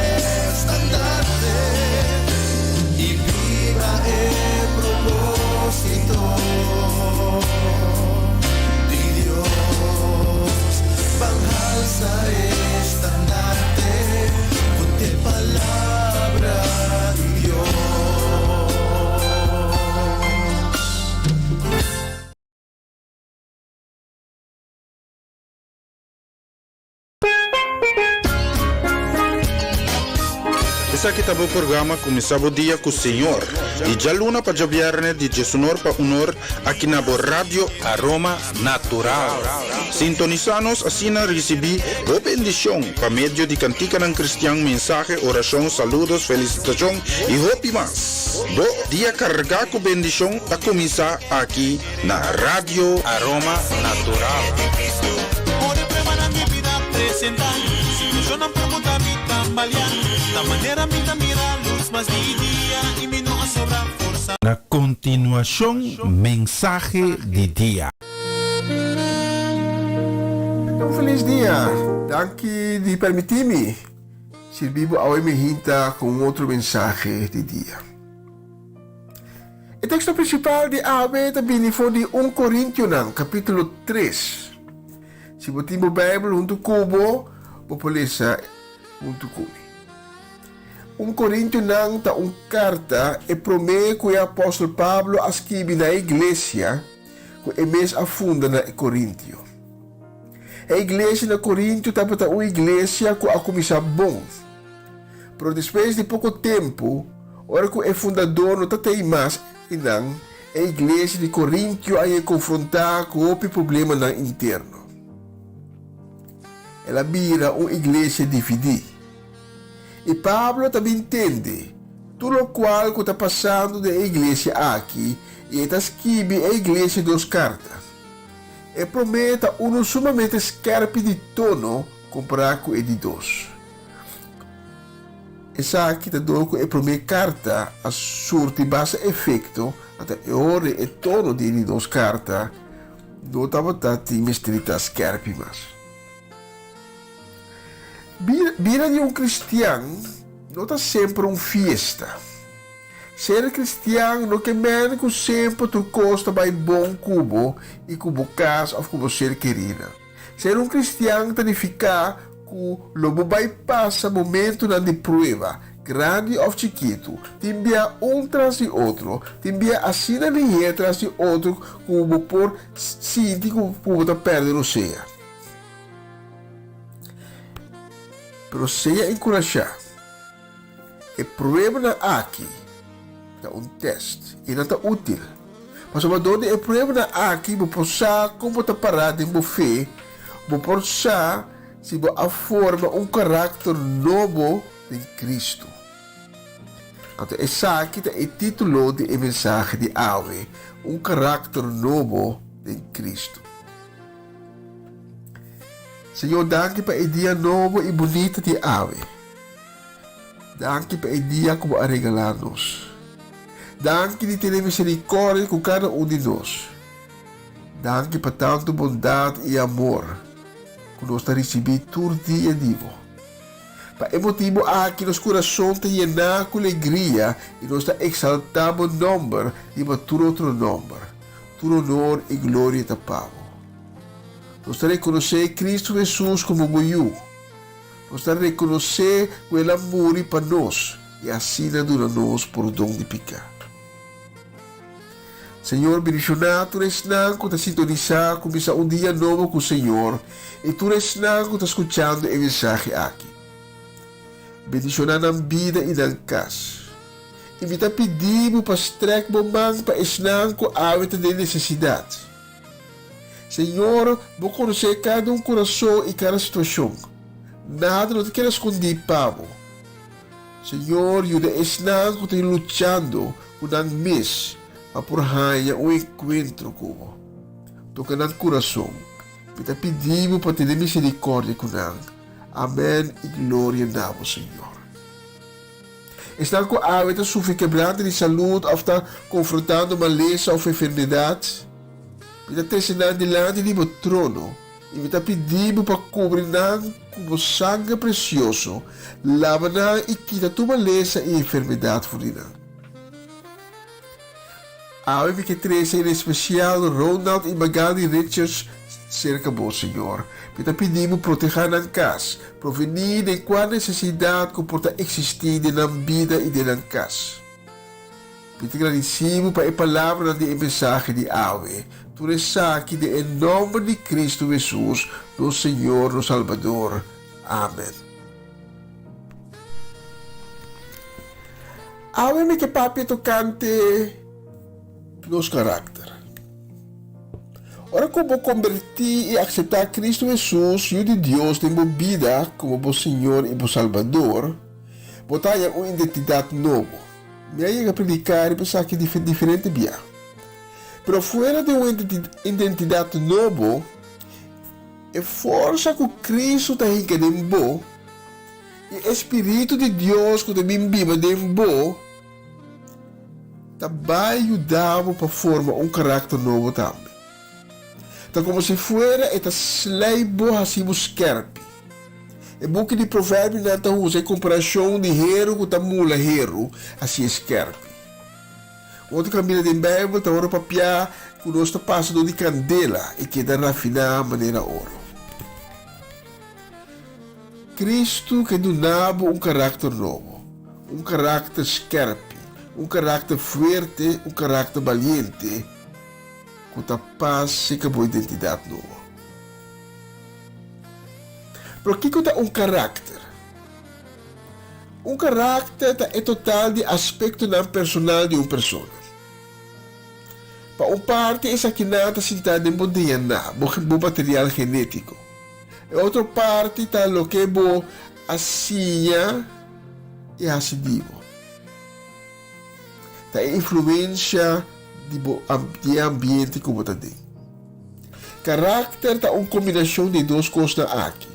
estandarte y biba e propósito di Dios. Ban alsa e estandarte cu e palabra di Dios. Esaki ta bo programa Kuminsá Bo Dia ku Señor, di djaluna pa djabièrnè di diesunor pa unor aki na bo Radio Aroma Natural. Sintonisá nos asina risibí bo bendishon pa medio di kantikanan kristian, mensahe, orashon, saludos, felisitashon i hopi mas. Bo dia kargá ku bendishon ta kuminsá aki na Radio Aroma Natural. Na kontinuashon mensahe di dia. Un felis dia! Danki di permití mi sirbi bo awe mi hinta ku un otro mensahe di dia. E teksto prinsipal di awe ta bini for di Un Korintionan kapítulo tres. Si bo tin bo Beibel huntu ku bo, bo por lesa huntu ku mi. Un Korintionan ta un karta e promé ku e apòstel Pablo a skibi na e iglesia ku e mes a funda na Korintio. E iglesia na Korintio tabata un iglesia ku a kuminsá bon. Pero despues di poko tempu, ora ku e fundadó no ta tei mas einan, e iglesia di Korintio a yega konfrontá ku hopi problemanan interno. El a bira un iglesia dividí. I Pablo ta bin tende tur lokual ku ta pasando den e iglesia aki i e ta skibi e iglesia dos karta. E promé ta unu sumamente skèrpi di tono kompará ku e di dos. Esaki ta dor ku e promé karta a surti basta efekto, anto e ora e tono di e di dos karta no tabata tin mester ta skèrpi mas. Bida di un kristian no ta semper un fiesta. Ser kristian no ke men ku semper tur kos ta bai bon ku bo i ku bo kas òf ku bo ser kerinan. Ser un kristian ta nifiká ku lo bo bai pasa momentunan di prueba, grandi òf chikitu, tin bia un tras di otro, tin bia asina lihé tras di otro ku bo por sinti ku bo ta pèrdè rosea. Pero sea enkurashá, e pruebanan aki ta un tèst i nan ta útil. Pasobra dor di e pruebanan aki bo por sa kon bo ta pará den bo fe, bo por sa si bo a forma un karakter nobo den Kristu. Anto esaki ta e título di e mensahe di awe, Un karakter nobo den Kristu. Señor, danki pa e dia nobo i bunita di awe. Danki pa e dia ku bo a regalá nos. Danki di tene miserikòrdia ku kada un di nos. Danki pa tantu bondat i amor ku nos ta risibí tur dia di bo. Pa e motibu aki nos kurason ta yená ku legria i nos ta eksaltá bo nòmber riba tur otro nòmber. Tur onor i gloria ta pa bo. Nos ta rekonosé Kristu Hesus komo bo Yu. Nos ta rekonosé ku el a muri pa nos i asina duna nos pordon di piká. Señor bendishoná tur esnan ku ta sintonisá kuminsá un dia nobo ku Señor i tur esnan ku ta skuchando e mensahe aki. Bendishoná nan bida i nan kas. I mi ta pidi bo pa strèk bo man pa esnan ku awe ta den nesesidat. Señor, bo konosé kada un kurason i kada situashon. Nada no ta keda skondí pa bo. Señor, yuda esnan ku ta luchando ku nan mes pa por haña un enkuentro ku bo. Toka nan kurason. Mi ta pidi bo pa tene miserikòrdia ku nan. Amèn i gloria na bo, Señor. Esnan ku awe ta sufri kebrante di salud òf ta konfrontando malesa òf enfermedat, mi ta trese nan dilanti di bo trono i mi ta pidi bo pa kubri nan ku bo sanger presioso, laba nan i kita tur malesa i enfermedat for di nan. Awe mi ke trese en espesial Ronald i Magali Richards serka bo, Señor. Mi ta pidi bo protehá nan kas, provení den kua nesesidat ku por ta eksistí den nan bida i den nan kas. Mi ta gradisí bo pa e palabranan di e mensahe di awe. Tur esaki den e nòmber di Kristu Hesus, nos Señor, nos Salbador. Amen. Awe mi ke papia tokante nos karakter. Ora ku bo kombertí i akseptá Kristu Hesus, Yu di Dios, den bo bida komo bo Señor i bo Salbador, bo ta haña un identidat nobo. Mi a yega prediká riba esaki diferente bia. Pero fuera di un identidat nobo, e forsa ku Kristu ta hinka den bo, I e spiritu di Dios ku ta bin biba den bo ta bai yuda bo pa forma un karakter nobo tambe. Ta komo si fuera e ta slei bo hasi bo skerpi. E buki di Proverbionan ta usa e komparashon di heru ku ta mula heru hasi e skerpi. Otro kaminda den Beibel ta ora papiá ku nos ta pasa dor di kandela i keda rafiná manera oro. Kristu ke duna bo un karakter nobo, un karakter skerpi, un karakter fuerte, un karakter baliente ku ta pas seka bo identidat nobo. Pero kiko ta un karakter? Un karakter ta e total di aspektonan personal di un persona. Pa un parti esakinan ta sinta den bo DNA, bo material genétiko. E otro parti ta loke bo a siña i hasi di bo. Ta e influensha di bo di e ambiente ku bo ta den. Karakter ta un kombinashon di e dos kosnan aki.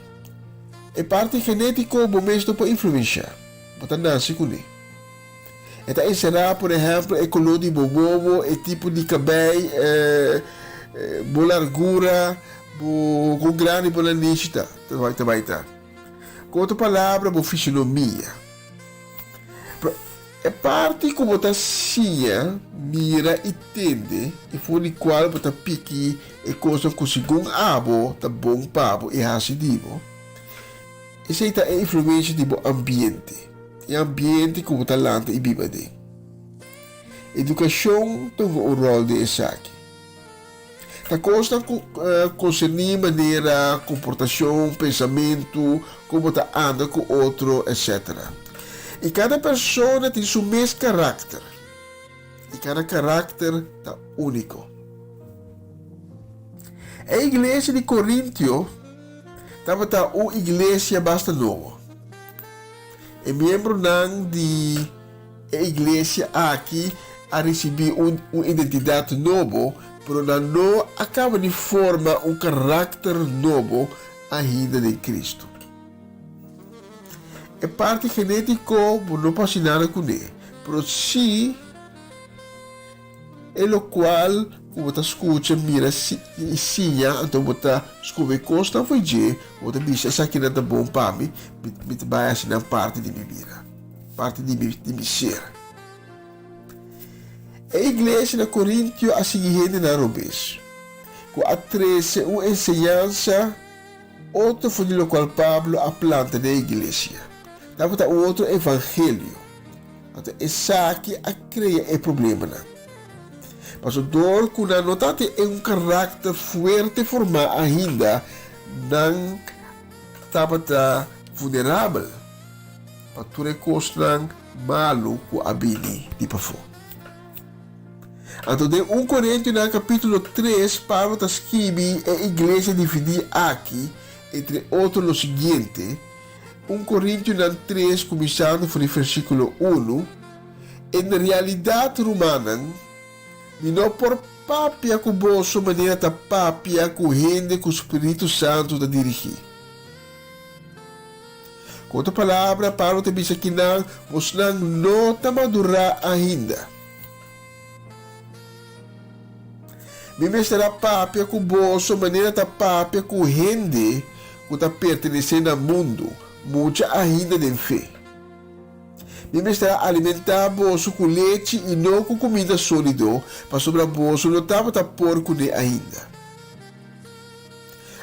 E parti genétiko bo mes no por influenshá, bo ta nase kuné. E ta enserá, por ehèmpel, e koló di bo wowo, e tipo di kabei, bo largura, bo kon grandi bo nanishi ta, ta bai ta. Ku otro palabra, bo fisionomia. Pero e parti ku bo ta siña, mira i tende, i for di kual bo ta piki e kosnan ku segun abo ta bon pa bo i hasi di bo, esei ta e influensha di bo ambiente. E ambiente ku bo ta lanta i biba den. Edukashon ta hunga un ròl den esaki. Ta kosnan ku konserní manera, komportashon, pensamentu, kon bo ta anda ku otro, etc. I kada persona tin su mes karakter. I kada karakter ta úniko. E iglesia di Korintio tabata un iglesia basta nobo. E miembronan di e iglesia aki a risibí un un identidat nobo, pero nan no a kaba di forma un karakter nobo ainda den Kristu. E parti genétiko bo no por hasi nada kuné, pero sí E lokual ku bo ta skucha, mira i siña, anto bo ta skohe kosnan for dje, bo ta bisa, Esakinan ta bon pa mi, mi ta bai hasi nan parti di mi bida, parti di mi di mi ser. E iglesia na Korintio a sigui hendenan robes, ku a trese un enseñansa otro for di lokual Pablo a planta den e iglesia. Tabata un otro evangelio. Anto esaki a krea e problemanan. Pasobra dor ku nan no tabatin un karakter fuerte formá ainda, nan tabata vulnerabel pa tur e kosnan malu ku a bini di pafó. Anto den un Korintionan kapítulo tres Pablo ta skibi e iglesia dividí aki, entre otro lo siguiente, un Korintionan tres kuminsando for di versíkulo unu, En realidat, rumannan, mi no por papia ku boso manera ta papia ku hende ku spiritu santu ta dirigí. Ku otro palabra, Pablo ta bisa kinan, Bosnan no ta madurá ainda. Mi mester a papia ku boso manera ta papia ku hende ku ta pertenesé na mundu, mucha ainda den fe. Mi mester a alimentá boso ku lechi i no ku kuminda sólido, pasobra boso no tabata por kuné ainda.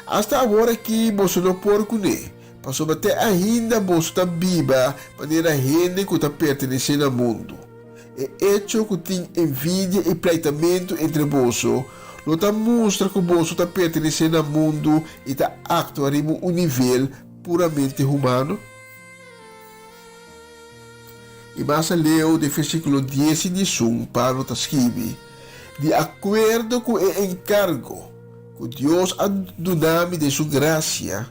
Asta awor aki boso no por kuné, pasobra te ainda boso ta biba manera hende ku ta pertenesé na mundu. E echo ku tin envidia i pleitamentu entre boso no ta mustra ku boso ta pertenesé na mundu i ta aktua riba un nivel puramente humano? I mas aleu den versíkulo dies i diesun Pablo ta skibi, Di akuerdo ku e enkargo ku Dios a duna mi den su grasia,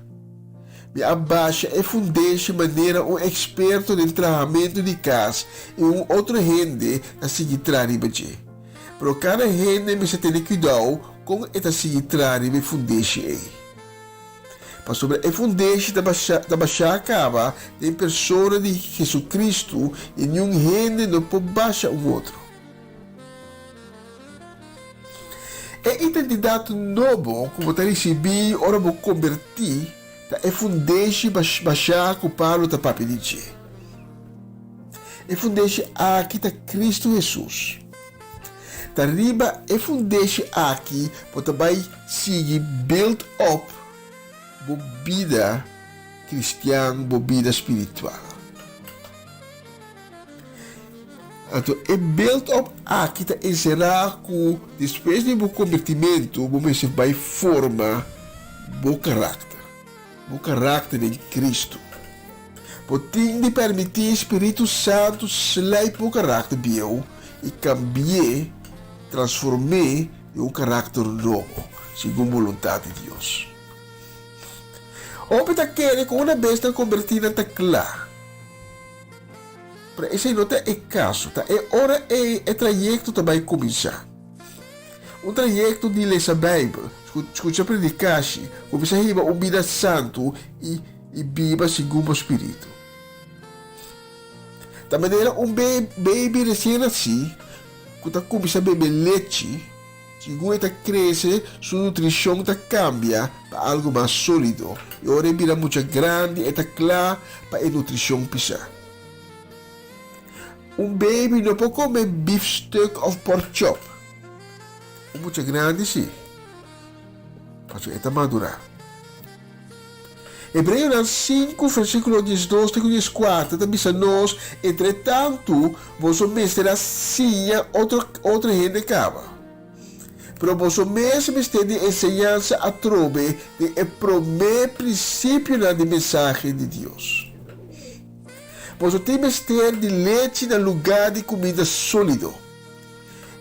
mi a basha e fundeshi manera un eksperto den trahamentu di kas i un otro hende ta sigui traha riba dje. Pero kada hende mester tene kuidou kon e ta sigui traha riba e fundeshi ei. Pasobra e fundeshi ta ta bashá kaba den persona di Jesucristo i niun hende no por basha un otro. E identidat nobo ku bo ta risibí ora bo kombertí ta e fundeshi bashá ku Pablo ta papia di dje. E fundeshi aki ta Cristo Hesus. Ta riba e fundeshi aki bo ta bai sigui build up bo bida cristian, bo bida spiritual. Anto e build up aki ta enserá ku despues di bo kombertimentu bo mester bai forma bo karakter, bo karakter den Cristo. Bo tin di permití Spiritu Santu slijp bo karakter bieu i kambi'é, transform'é den un karakter nobo, segun boluntat di Dios. Hopi ta kere ku una bes nan kombertí nan ta kla. Pero esei no ta e kaso. Ta e ora ei e trayekto ta bai kuminsá. Un trayekto di lesa Beibel, skucha predikashi, kuminsá hiba un bida santu i i biba segun bo spiritu. Ta manera un baby resien nasí ku ta kuminsá bebe lechi, segun e ta krese su nutrishon ta kambia pa algu mas sólido i ora e bira mucha grandi e ta kla pa e nutrishon pisá. Un baby no por kome biefstuk òf porkchop. Un mucha grandi sí, pasobra e ta madurá. Hebreonan sinku, versíkulo diesdos te ku dieskuater ta bisa nos, Entretantu, boso mester a siña otro otro hende kaba. Pero boso mes mester di enseñansa atrobe den e promé prinsipionan di mensahe di Dios. Boso tin mester di lechi na lugá di kuminda sólido.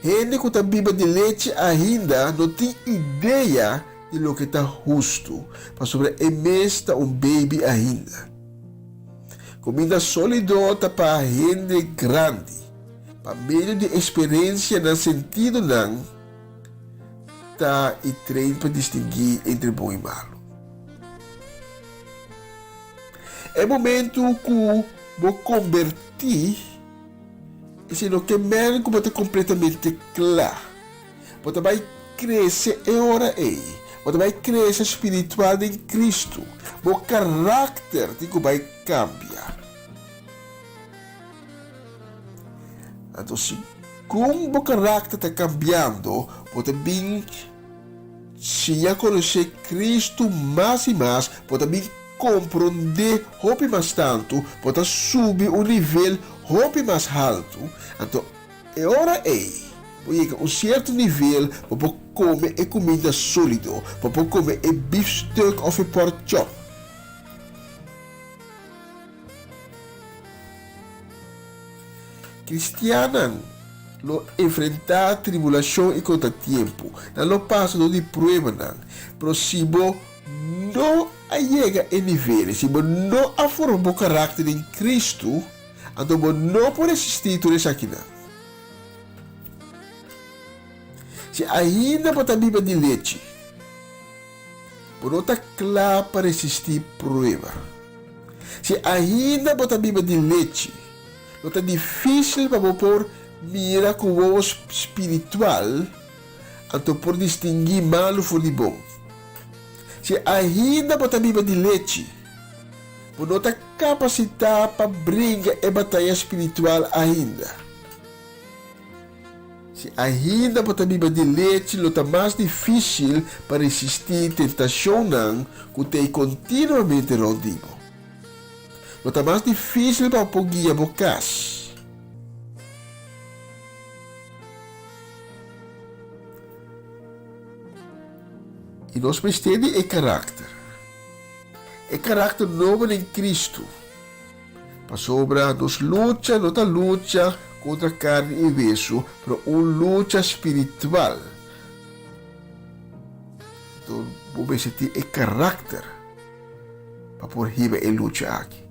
Hende ku ta biba di lechi ainda no tin idea di loke ta hustu, pasobra e mes ta un baby ainda. Kuminda sólido ta pa hende grandi. Pa medio di eksperensia nan sentidonan ta i train pa distinguí entre bon i malu. E momentu ku bo kombertí, esei no ke men ku bo ta kompletamente kla. Bo ta bai krese e ora ei. Bo ta bai krese spiritual den Kristu. Bo karakter tin ku bai kambia. Anto segun bo karakter ta kambiando, bo ta bin siña konosé Kristu mas i mas, bo ta bin komprondé hopi mas tantu, bo ta subi un nivel hopi mas haltu. Anto E ora ei, bo yega un sierto nivel bo por kome e kuminda sólido, bo por kome e biefstuk òf e porkchop. Kristiannan lo enfrentá tribulashon i kontratiempu. Nan lo pasa dor di pruebanan. Pero si bo no a yega e nivel ei, si bo no a forma bo karakter den Kristu, anto bo no por resistí tur esakinan. Si ainda bo ta biba di lechi, bo no ta kla pa resistí prueba. Si ainda bo ta biba di lechi, lo ta difísil pa bo por mira ku wowo spiritual anto por distinguí malu for di bon. Si ainda bo ta biba di lechi, bo no ta kapasitá pa bringa e bataya spiritual ainda. Si ainda bo ta biba di lechi lo ta mas difísil pa resistí tentashonnan ku t'ei kontinuamente rònt di bo. Lo ta mas difísil pa bo por guia bo kas. I nos mester di e karakter, e karakter nobo den Kristu. Pasobra nos lucha no ta lucha kontra karni i wesu, pero un lucha spiritual. Enton bo mester tin e karakter pa por hiba e lucha aki.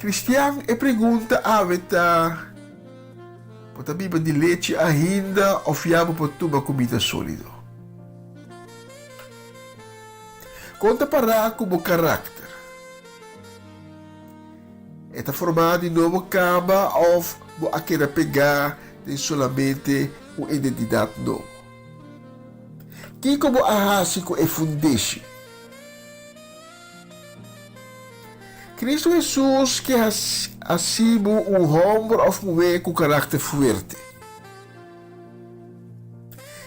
Cristian, e pregunta awe ta, Bo ta biba di lechi ainda of ya bo por tuma kumida solido? Kon ta pará ku bo karakter? E ta formá di nobo kaba òf bo a keda pegá den solamente un identidat nobo? Kiko bo a hasi ku e fundeshi? Kristu Hesus ke hasi bo un hòmber òf muhé ku karakter fuerte.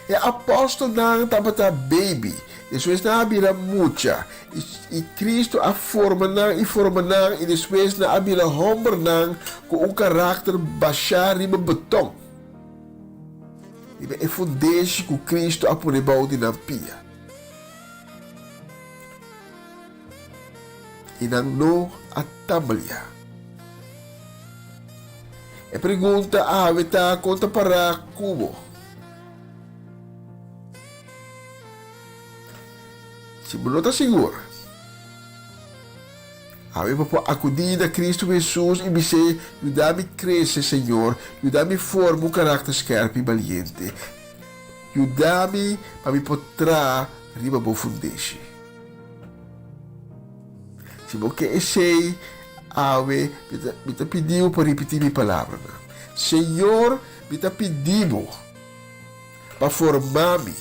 E apòstelnan tabata baby, despues nan a bira mucha, i Kristu a forma nan i forma nan i despues nan a bira hòmbernan ku un karakter bashá riba beton, riba e fundeshi ku Kristu a pone bou di nan pia. I nan no a tambaliá. E pregunta awe ta kon ta pará ku bo? Si bo no ta sigur, awe bo por akudí na Kristu Hesus i bis'é, Yuda mi krese, Señor, yuda mi forma un karakter skèrpi i baliente. Yuda mi pa mi por traha riba bo fundeshi. Si bo ke esei, awe mi ta pidi bo pa ripití mi palabranan. Señor, mi ta pidi bo pa forma mi,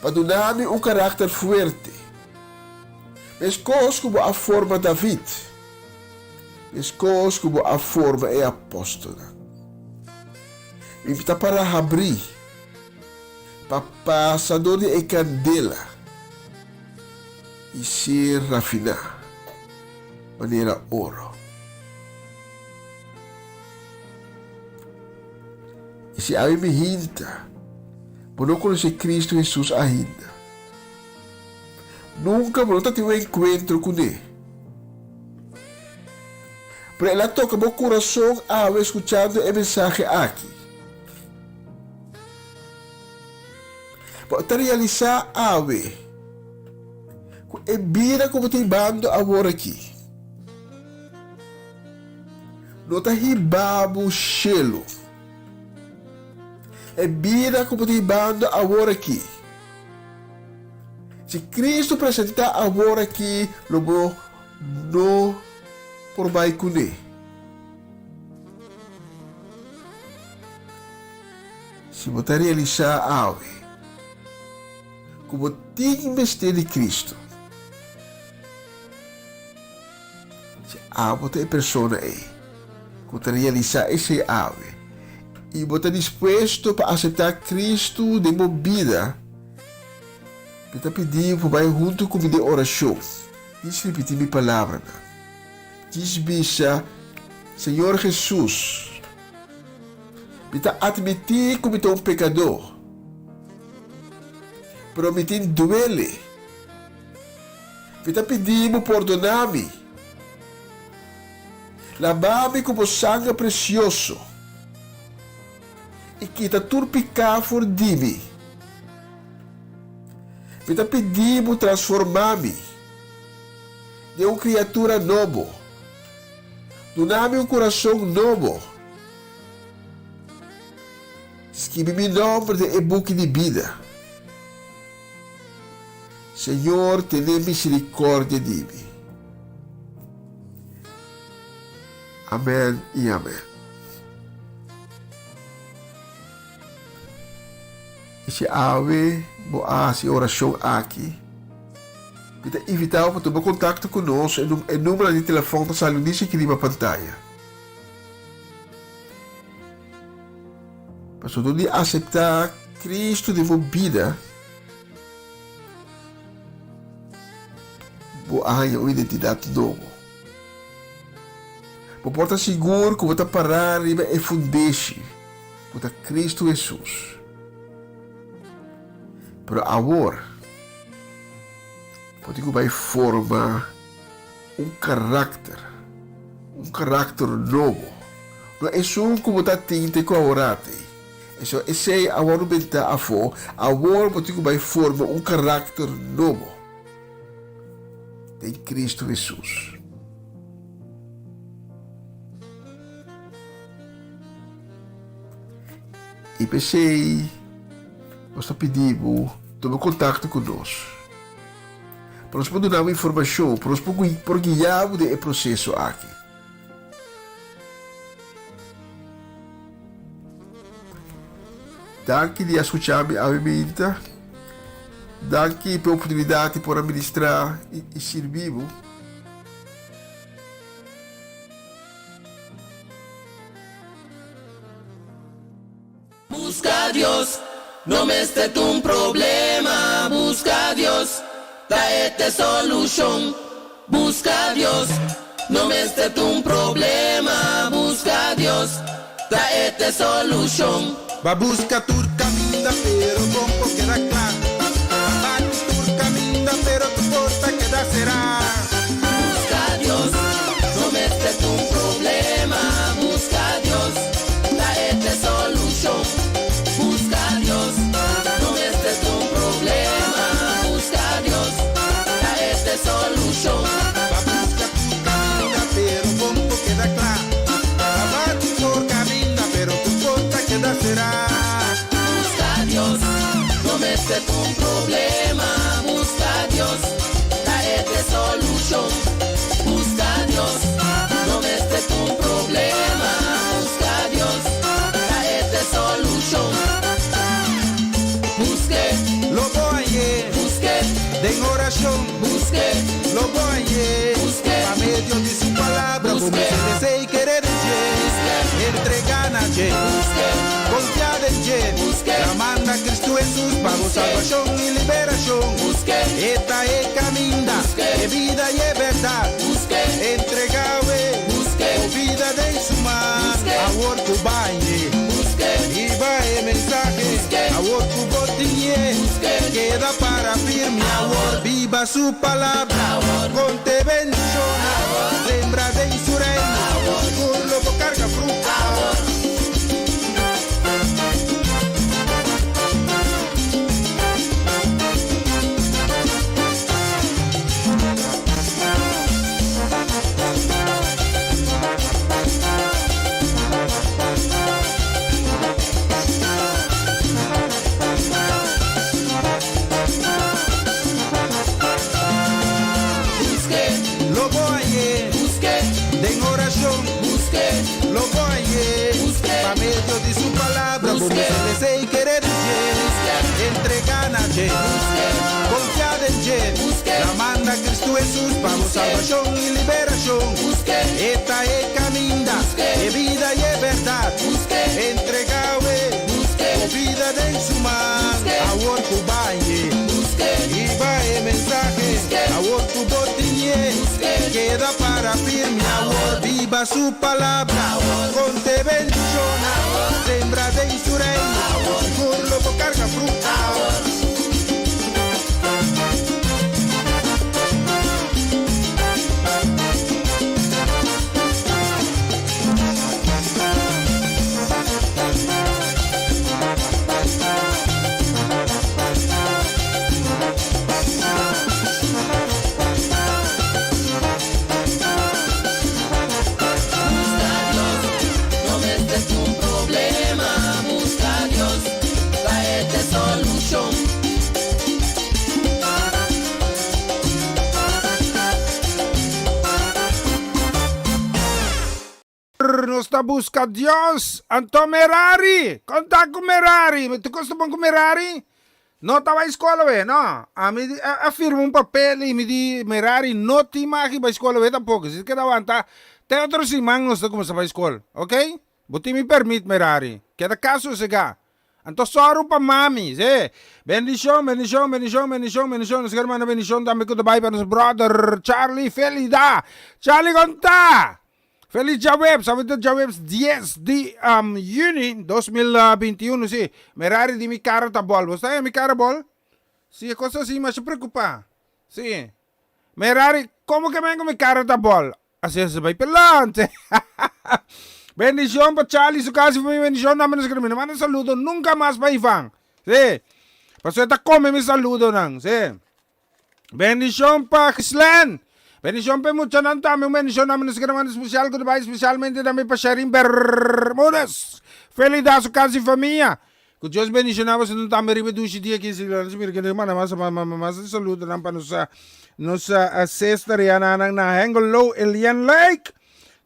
pa duna mi un karakter fuerte, meskos ku bo a forma David, meskos ku bo a forma e apòstelnan. Mi ta para habrí pa pasa dor di e kandela i ser rafiná manera oro. I si awe mi hinta, bo no konosé Kristu Hesus ainda. Nunka bo no ta tin un enkuentro kuné. Pero el a toka bo kurason awe skuchando e mensahe aki. Bo ta realisá awe ku e bida ku bo ta hibando awor aki no ta hiba bo shelu. E bida ku bo ta hibando awor aki, si Kristu presentá awor aki lo bo no por bai kuné. Si bo ta realisá awe ku bo tin mester di Kristu, si abo ta e persona ei ku ta realisá esei awe i bo ta dispuesto pa aseptá Kristu den bo bida, mi ta pidi bo pa bai huntu ku mi den orashon. Djis ripití mi palabranan. Djis bisa, Señor Hesus, Mi ta atmití ku mi ta un pekadó, pero mi tin duele. Mi ta pidi bo pordoná mi. Labá mi ku bo sanger presioso i kita tur piká for di mi. Mi ta pidi bo transformá mi den un kriatura nobo. Duna mi un kurason nobo. Skibi mi nòmber den e buki di bida. Señor, tene misericordia di mi. Amen i amen. I si awe bo a hasi e orashon aki, mi ta invitá bo pa tuma kontakto ku nos. E numbernan di telefòn ta sali un dishi aki riba pantaya. Pasobra dor di aseptá Kristu den bo bida, bo a haña un identidat nobo. Bo por ta sigur ku bo ta pará riba e fundeshi ku ta Kristu Hesus. Pero awor, bo tin ku bai forma un karakter, un karakter nobo. No esun ku bo ta tin te ku aworati. Eso esei a wòrdu bentá afó, awor bo tin ku bai forma un karakter nobo den Kristu Hesus. I p'esei nos ta pidi bo tuma kontakto ku nos. Pa nos por duna bo informashon, pa nos por guia bo den e proseso aki. Danki di a skucha mi awe minta. Danki pa e oportunidat di por a ministrá i sirbi bo. Busca Dios, no mester t'un problema Busca Dios, ta e t'e solucion Busca Dios, no mester t'un problema Busca Dios, ta e t'e solucion. Ba busca tur caminda pero bon por keda cla Ba bati tur caminda pero tur porta keda cera. Busca Dios, no mester t'un problema Busca Dios, ta e t'e solucion Busca Dios, no mester t'un problema Busca Dios, ta e t'e solucion. Ba busca tur caminda pero bon por keda cla Ba bati tur caminda pero tur porta keda cera. Busca Dios, no mester t'un problema Busca Dios, ta e t'e solucion Busca Dios, no mester t'un problema Busca Dios, ta e t'e solucion Busque. Lo bo hañ'é. Busque. Den oracion. Busque. Lo bo hañ'é. Busque. Pa medio di su palabra. Busque. Bo mester desea y kere den dje. Busque. Entrega na dje. Busque. Confia den dje. Busque. La manda Cristo Hesus pa bo Busque. salvacion y liberacion. Busque. E ta e caminda. Busque. E vida y e berdad. Busque. Entrega awe. Busque. Bo bida den su man. Busque. Awor cu bañ'e. Busque. Hiba e mensahe. Busque. Awor cu bo tin'e. Busque. Keda para firme awor. Biba su palabra. Awor. Con te bendiciona. Awor. Sembra den su reino. Awor. Sigur lo bo carga fruta. Awor. Busque. Lo bo hañ'é. Busque. Den oracion. Busque. Lo bo hañ'é. Busque. Pa medio di su palabra. Bo Busque. mester desea y kere den dje. Busque. Entrega na dje. Busque. Confia den dje. Busque. La manda Cristo Hesus pa bo Busque. salvacion y liberacion. Busque. E ta e caminda. Busque. E vida y e berdad. Busque. Entrega awe. Busque. Bo bida den su man. Busque. Awor cu bañ'e. Busque. Hiba e mensahe. Busque. Awor cu bo tin'e. Busque. Keda para firme awor. Biba su palabra. Awor. Con te bendiciona. Awor. Sembra den su reino. Awor. Sigur lo bo carga fruta. Awor. ta buska Dios. Anto Merari, konta ku Merari. Tur kos ta bon ku Merari? No ta bai skol awe, no. Ami di a firma un papel i mi di Merari no tin magi bai skol awe tampoko. Si keda wanta te otro siman nos ta kuminsá bai skol, ok? Bo tin mi permit Merari. Keda kas sosegá. Anto sòru pa mami, sí. Bendishon, bendishon, bendishon, bendishon, bendishon. Nos kier manda bendishon tambe ku ta bai pa nos bròder Charlie Felida. Charlie kon ta? Felis djaweps, awe ta djaweps dies di yüni 2021, sí. Merari di mi kara ta bòl. Bo sa mi kara bòl? Sí, e kos así masha preokupá. Sí. Merari, komo ke men ku mi kara ta bòl? Así se bai pelante. Bendicion pa Charlie su casa y familia. Bendicion tambe nos Mi no manda saludo nunca mas pa Ivan. Sí. Paso ta come mi saludo nan. Sí. Bendicion pa Gislen. Bendicion pa muchanan tambe. Un bendicion tambe nos manda especial ku bai especialmente tambe pa Sherin Bermudez. Feliz su casa y familia. Ku Dios bendiciona boso tambe riba e dushi dia aki. Si nos mira kende manda mas mas saludo nan pa nos nos sister ya nan na Hengelo Elian Lake.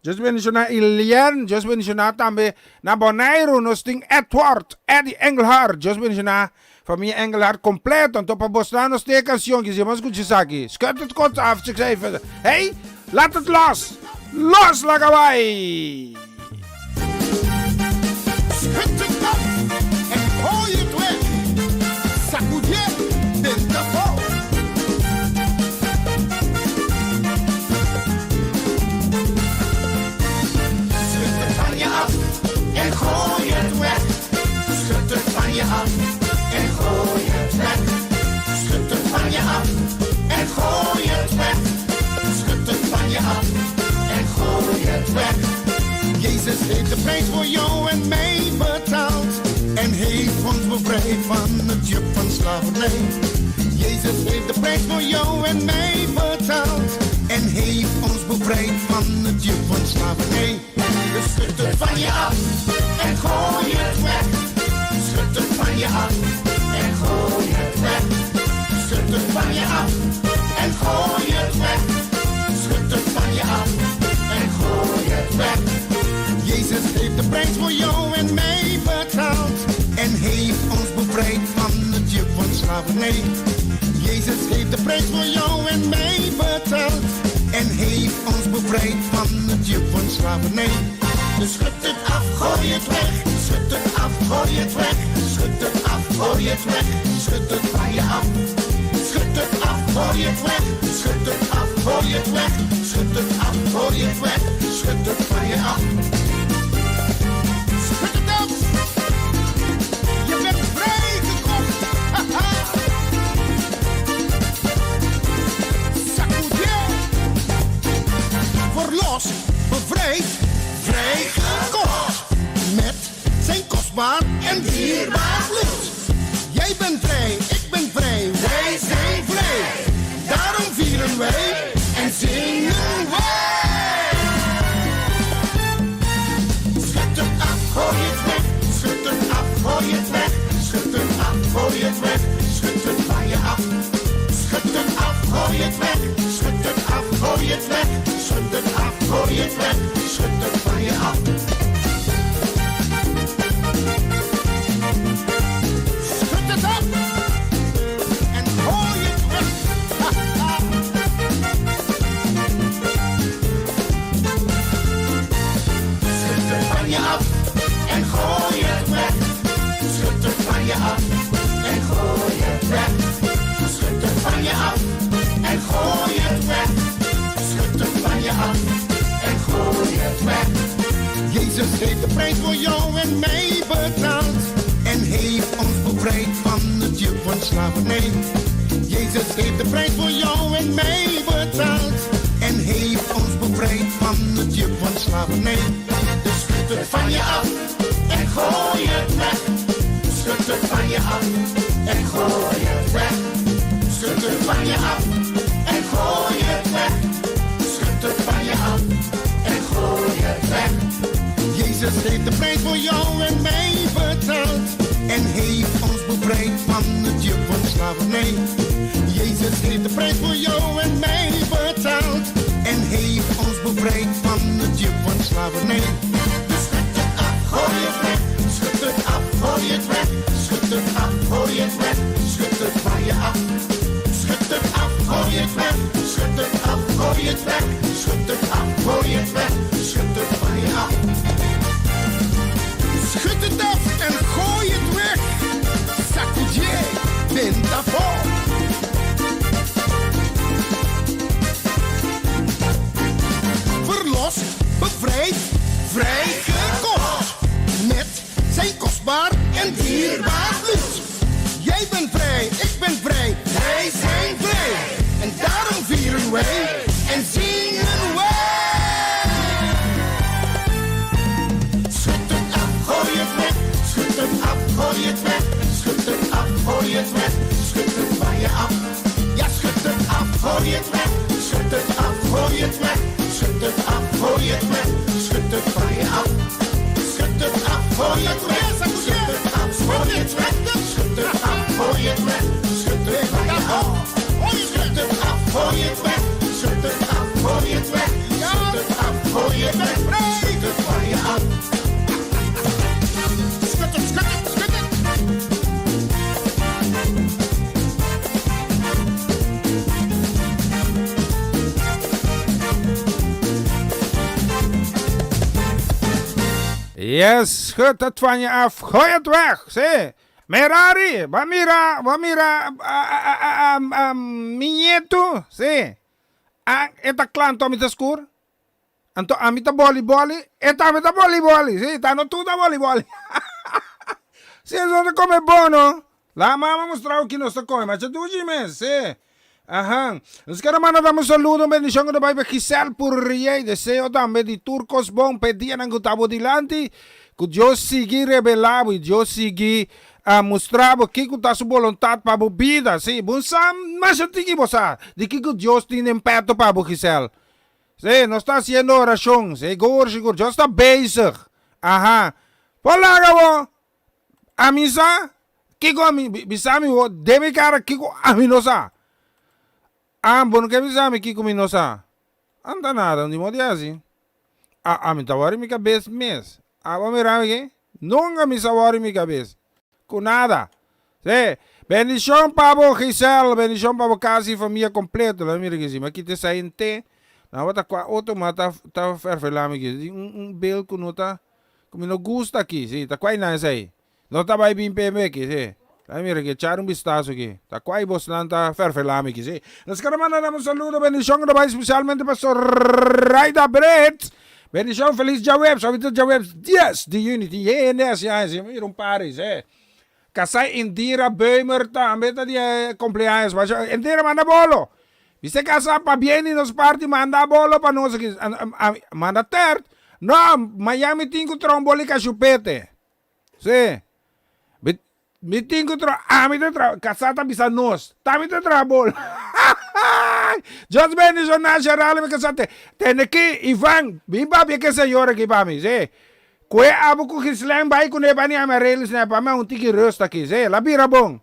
Dios bendiciona Elian, Dios bendiciona tambe na Boneiru nos tin Edward, Eddie Engelhard. Dios bendiciona familia Engelhard completo. Anto pa bos nan nos tin e cancion ki si bo scucha esaki. Schud het kort af, zeg ze even. Hey, laat het los. Los laga bai! Schud het af en gooi het weg. Sacudié den tafel. Schud het van je af en gooi het weg. Schud het van je af en gooi het weg. Schud het van je af en gooi het weg. Schud het van je af en gooi het weg. Jezus heeft de prijs voor jou en mij betaald. En heeft ons bevrijd van het juk van slavernij. Jezus heeft de prijs voor jou en mij betaald. En heeft ons bevrijd van het juk van slavernij. Dus schud het van je af en gooi het weg. Schud het van je af en gooi het weg. Schud het van je af en gooi het weg. Schud het van je af en gooi het weg. Jezus heeft de prijs voor jou en mij betaald. En heeft ons bevrijd van het juk van slavernij. Jezus heeft de prijs voor jou en mij betaald. En heeft ons bevrijd van het juk van slavernij. Dus schud het af, gooi het weg. Schud het af, gooi het weg. Schud het af, gooi het weg. Schud het van je af. Schud het af, gooi het weg. Schud het af, gooi het weg. Schud het af, gooi het weg. Schud het van je af. Schud het af. Je bent vrijgekocht. Haha. Sacudié. Verlost, bevrijd, vrijgekocht. Met zijn kostbaar en dierbaar bloed. Jij bent vrij, ik ben vrij, wij zijn vrij. Daarom vieren wij en zingen wij. Schud het af, gooi het weg. Schud het af, gooi het weg. Schud het af, gooi het weg. Schud het van je af. Schud het af, gooi het weg. Schud het af, gooi het weg. Schud het af, gooi het weg. Schud het van je af. Schud het af en gooi het weg. Ha, ha. Schud het van je af en gooi het weg. Schud het van je af en gooi het weg. Schud het van je af en gooi het weg. Schud het van je af en gooi het weg. Jezus heeft de prijs voor jou en mij betaald. En heeft ons bevrijd van het juk van slavernij. Jezus heeft de prijs voor jou en mij betaald. En heeft ons bevrijd van het juk van slavernij. Dus schud het van je af en gooi het weg. Schud het van je af en gooi het weg. Schud het van je af en gooi het weg. Schud het van je af en gooi het weg. Jezus heeft de prijs voor jou en mij betaald. En heeft ons bevrijd van het juk van slavernij. Jezus heeft de prijs voor jou en mij betaald. En heeft ons bevrijd van het juk van slavernij. Dus het weg. Schud het af, gooi het weg. Schud het van je af. Schud het af en gooi het weg. Sacudié, benta afó. Verlost, bevrijd, vrijgekocht. Met zijn kostbaar en dierbaar bloed. Jij bent vrij, ik ben vrij, wij zijn vrij. En daarom vieren wij en zingen wij. Schud het af, gooi het weg. Schud het af, gooi het weg. Schud het af, gooi het weg. Schud het van je af. Ja, schud het af, gooi het weg. Schud het af, gooi het weg. Schud het af, gooi het weg. Schud het van je af. Schud het af, gooi het weg. Schud het af, gooi het weg. Schud het af, gooi het weg. Schud het van je af. Schud het af, gooi het weg. Schud het af, gooi het weg. Schud het af, gooi het weg. Schud het van je af. Schud het, schud het, schud het. Yes, schud het van je af. Gooi het weg. Zie. Merari, bo a mira, bo a mira mi nieto. Si. A, e ta kla anto mi ta skur. Anto ami ta boli boli, e tambe ta boli boli. Si, ta no tur ta boli boli. Si, esun ta come bon no. La mama mustra ki nos ta come, masha dushi mes. Si. Aha. Nos kere manda tambe un saludo, un bendicion ku ta bai pa Giselle Purriey. Deseo tambe di tur kos bon pa e dianan ku ta bo dilanti. Ku Dios sigui rebela bo i Dios sigui a mustra bo kiko ta su boluntat pa bo bida. Sí, bo sa masha tiki bo sa di kiko Dios tin den peto pa bo, Giselle. Sí, nos ta hasiendo orashon. Sigur, sigur. Dios ta bezig. Aha. Por laga bo. Ami sa kiko ami bisa mi wo den mi kara kiko ami no sa. Ah bo no ke bisa mi kiko mi no sa. Anta nada ni modo di hasi. Ah ami ta wòri mi kabes mes. Ah bo mira mi ke nunka mi sa wòri mi kabes ku nada. Si bendishon pa bo Giselle bendishon pa bo kas i famia kompleto. Lo mi mira ke si mi a kita esei henter nan bo ta kua otro mas ta ta ferfela mi ke un un bel ku no ta Ku mi no gusta aki, si, ta kuai nan esei? No ta bai bin p'e meki, si. Laga mira aki, echar un bistaso aki. Ta kuai bosnan ta ferfelá mi aki, si. Nos kere manda nan un saludo, bendishon ku ta bai spesialmente pa Soraida Brits. Bendishon, felis djaweps, awe ta djaweps dies di yüni, tin hende hasi aña, si. Mira un pari, si. Kasai Indira Beumer tambe ta di kompleaños. Basha, Indira manda bolo. Mester kasa pabien di nos parti manda bolo pa nos aki. Manda tert? No, mañan mi tin ku traha un boli kashupete. Si. Mi, mi tin ku traha, ami ta traha, kasá ta bisa nos, ta mi ta traha bolo. Dios bendishoná Sherali mi kasá te. Tende ki, Ivan, bin papia ku e señor aki pa mi, si. Kue abo ku Gislén bai kuné pa ni Amarelys ne pa mi a un tiki rust aki, si. El a bira bon.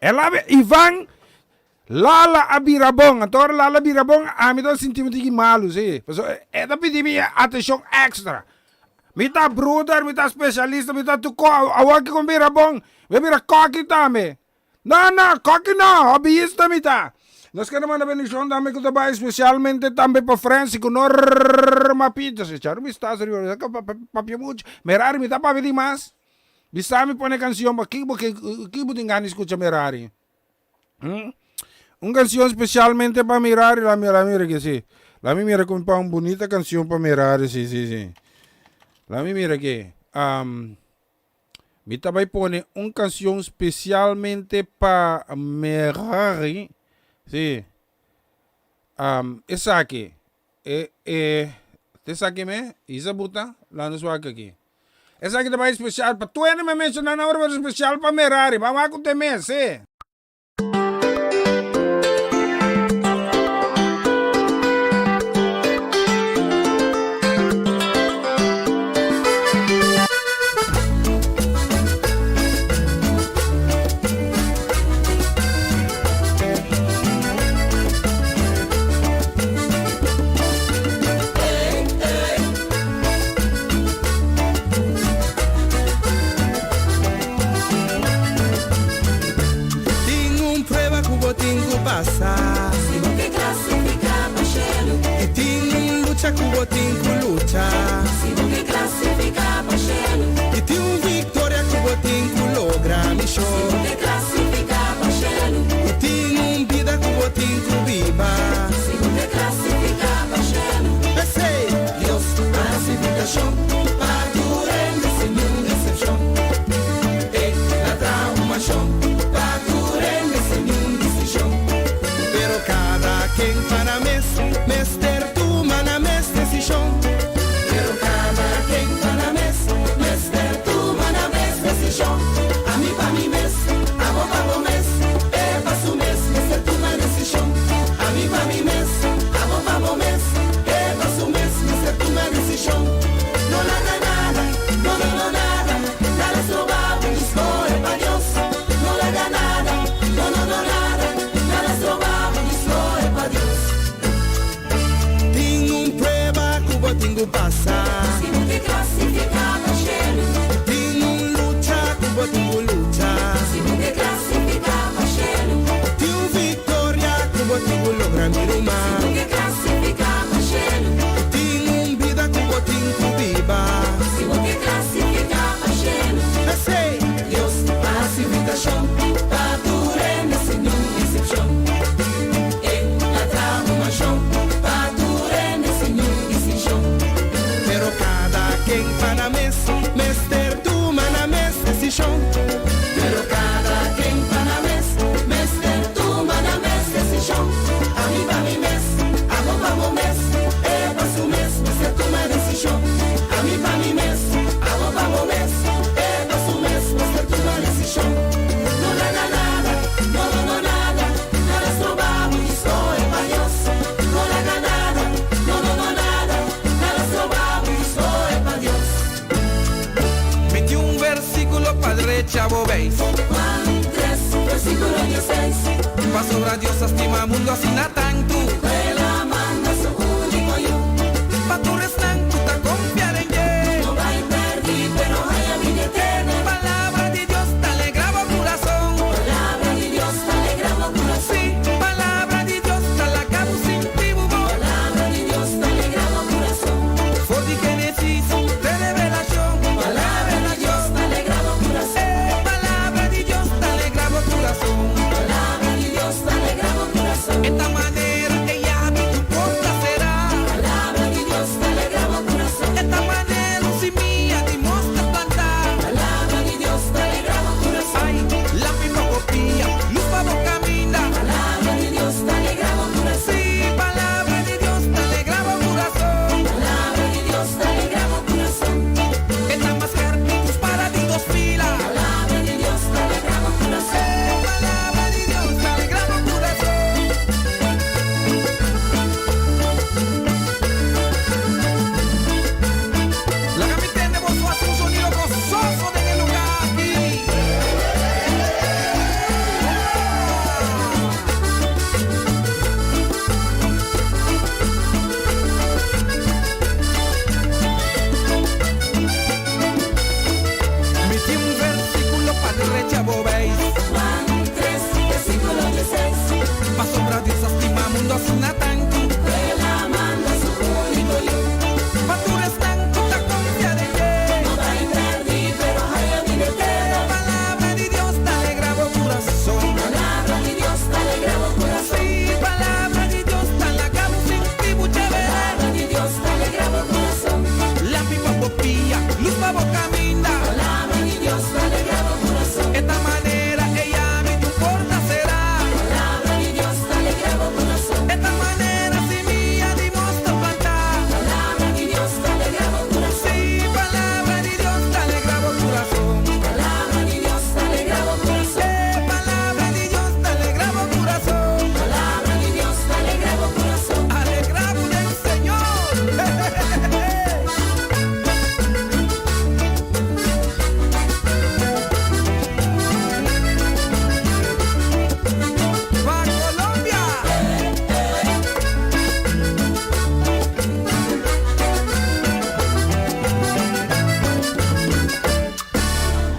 El a Ivan Lala a bira bon. Anto ora Lala bira bon, ami ta sinti mi tiki malu, si. Pasobra e ta pidi mi atenshon extra. Mi ta bruder, mi ta spesialista, mi ta tur ko. Awor ki ku mi bira bon, mi a bira koki tambe. No, no, koki no, hobbyista mi ta. Nos kere manda bendishon tambe ku ta bai spesialmente tambe pa Francy ku Norma Peters. Echar un bistaso riba, papia muchu. Merari mi ta papia dimas. Bisa mi pone canción pa ki bo ke ki bo tin gana di scucha Merari? Hm? Un canción specialmente pa Merari, la mi la mira ke si. La mi mira con pa un bonita canción pa Merari, si si si. La mi mira ke um, mi ta bai pone un canción specialmente pa Merari, si. Um, esaki e e esaki me isa buta la nos wak aki. Esaki ta bai special pa tur hende mi a menciona nan ora pero special pa Merari. Ban wak ku te mes, sí. klasifiká pa shelu. Tin un lucha ku bo tin ku lucha. Si bo ke klasifiká pa shelu. Tin un viktoria ku bo tin ku logra, mi ruman. Si bo ke klasifiká pa shelu. Tin un bida ku bo tin ku biba. Si bo ke klasifiká pa shelu. P'esei. Dios a hasi invitashon pa tur hende sin niun eksepshon. E ta traha un manshon pa tur hende sin niun distinshon. Pero kada ken pa nan mes mester tuma nan mes desishon. Pero kada ken pa nan mes mester tuma nan mes desishon. Ami pa mi mes, abo pa bo mes, e pa su mes mester tuma desishon. Ami pa mi mes, abo pa bo mes, e pa su mes mester tuma desishon. No laga nada, no no no nada, nada stroba bo di skohe pa Dios. No laga nada, no no no nada, nada stroba bo di skohe pa Dios. Mi tin un versíkulo pa drecha bo beis. Juan tres, versíkulo dieseis. Pasobra Dios a stima mundu asina tantu. Ku el a manda su úniko Yu. Pa tur esnan ku ta konfia den dje. No bai pèrdí, pero haña bida eterno. Palabra di Dios ta alegrá bo kurason. Palabra di Dios ta alegrá bo kurason. Sí, palabra di Dios ta laga bo sinti bo bon. Palabra di Dios ta alegrá bo kurason. For di Génesis te Revelashon. Palabra di Dios ta alegrá bo kurason. Eh, palabra di Dios ta alegrá bo kurason. Palabra di Dios ta alegrá bo kurason. E ta manera e yabi di un porta será. Palabra di Dios ta alegrá bo kurason. E ta manera un simia di mosta plantá. Palabra di Dios ta alegrá bo kurason. Ai, lampi pa bo pia, lus pa bo kaminda. Palabra di Dios ta alegrá bo kurason. Sí, palabra di Dios ta alegrá bo kurason. Palabra di Dios ta alegrá bo kurason. E ta mas skèrpi ku spada di dos fila. Palabra di Dios ta alegrá bo kurason. Eh, palabra di Dios ta alegrá bo kurason. Laga mi tende boso hasi un sonido gososo den e lugá aki. Mi tin un versíkulo pa drecha bo beis. Juan tres, versíkulo dieseis. Pasobra Dios a stima mundu asina tantu. Ku el a manda su úniko Yu. Pa tur esnan ku ta konfia den dje. No bai pèrdí, pero haña bida eterno. Palabra di Dios ta alegrá bo kurason. Palabra di Dios ta alegrá bo kurason. Sí, palabra di Dios ta laga bo sinti bo chévere. Palabra di Dios ta alegrá bo kurason. Lampi pa bo pia, lus pa bo kaminda. Palabra di Dios ta alegrá bo kurason. E ta manera e yabi di un porta será. Palabra di Dios ta alegrá bo kurason. E ta manera simia di mosta plantá. Palabra di Dios ta alegrá bo kurason. Sí, palabra di Dios ta alegrá bo kurason. Palabra di Dios ta alegrá bo kurason. Eh, palabra di Dios ta alegrá bo kurason. Palabra di Dios ta alegrá bo kurason. Alegrá bo den Señor. Pa Colombia!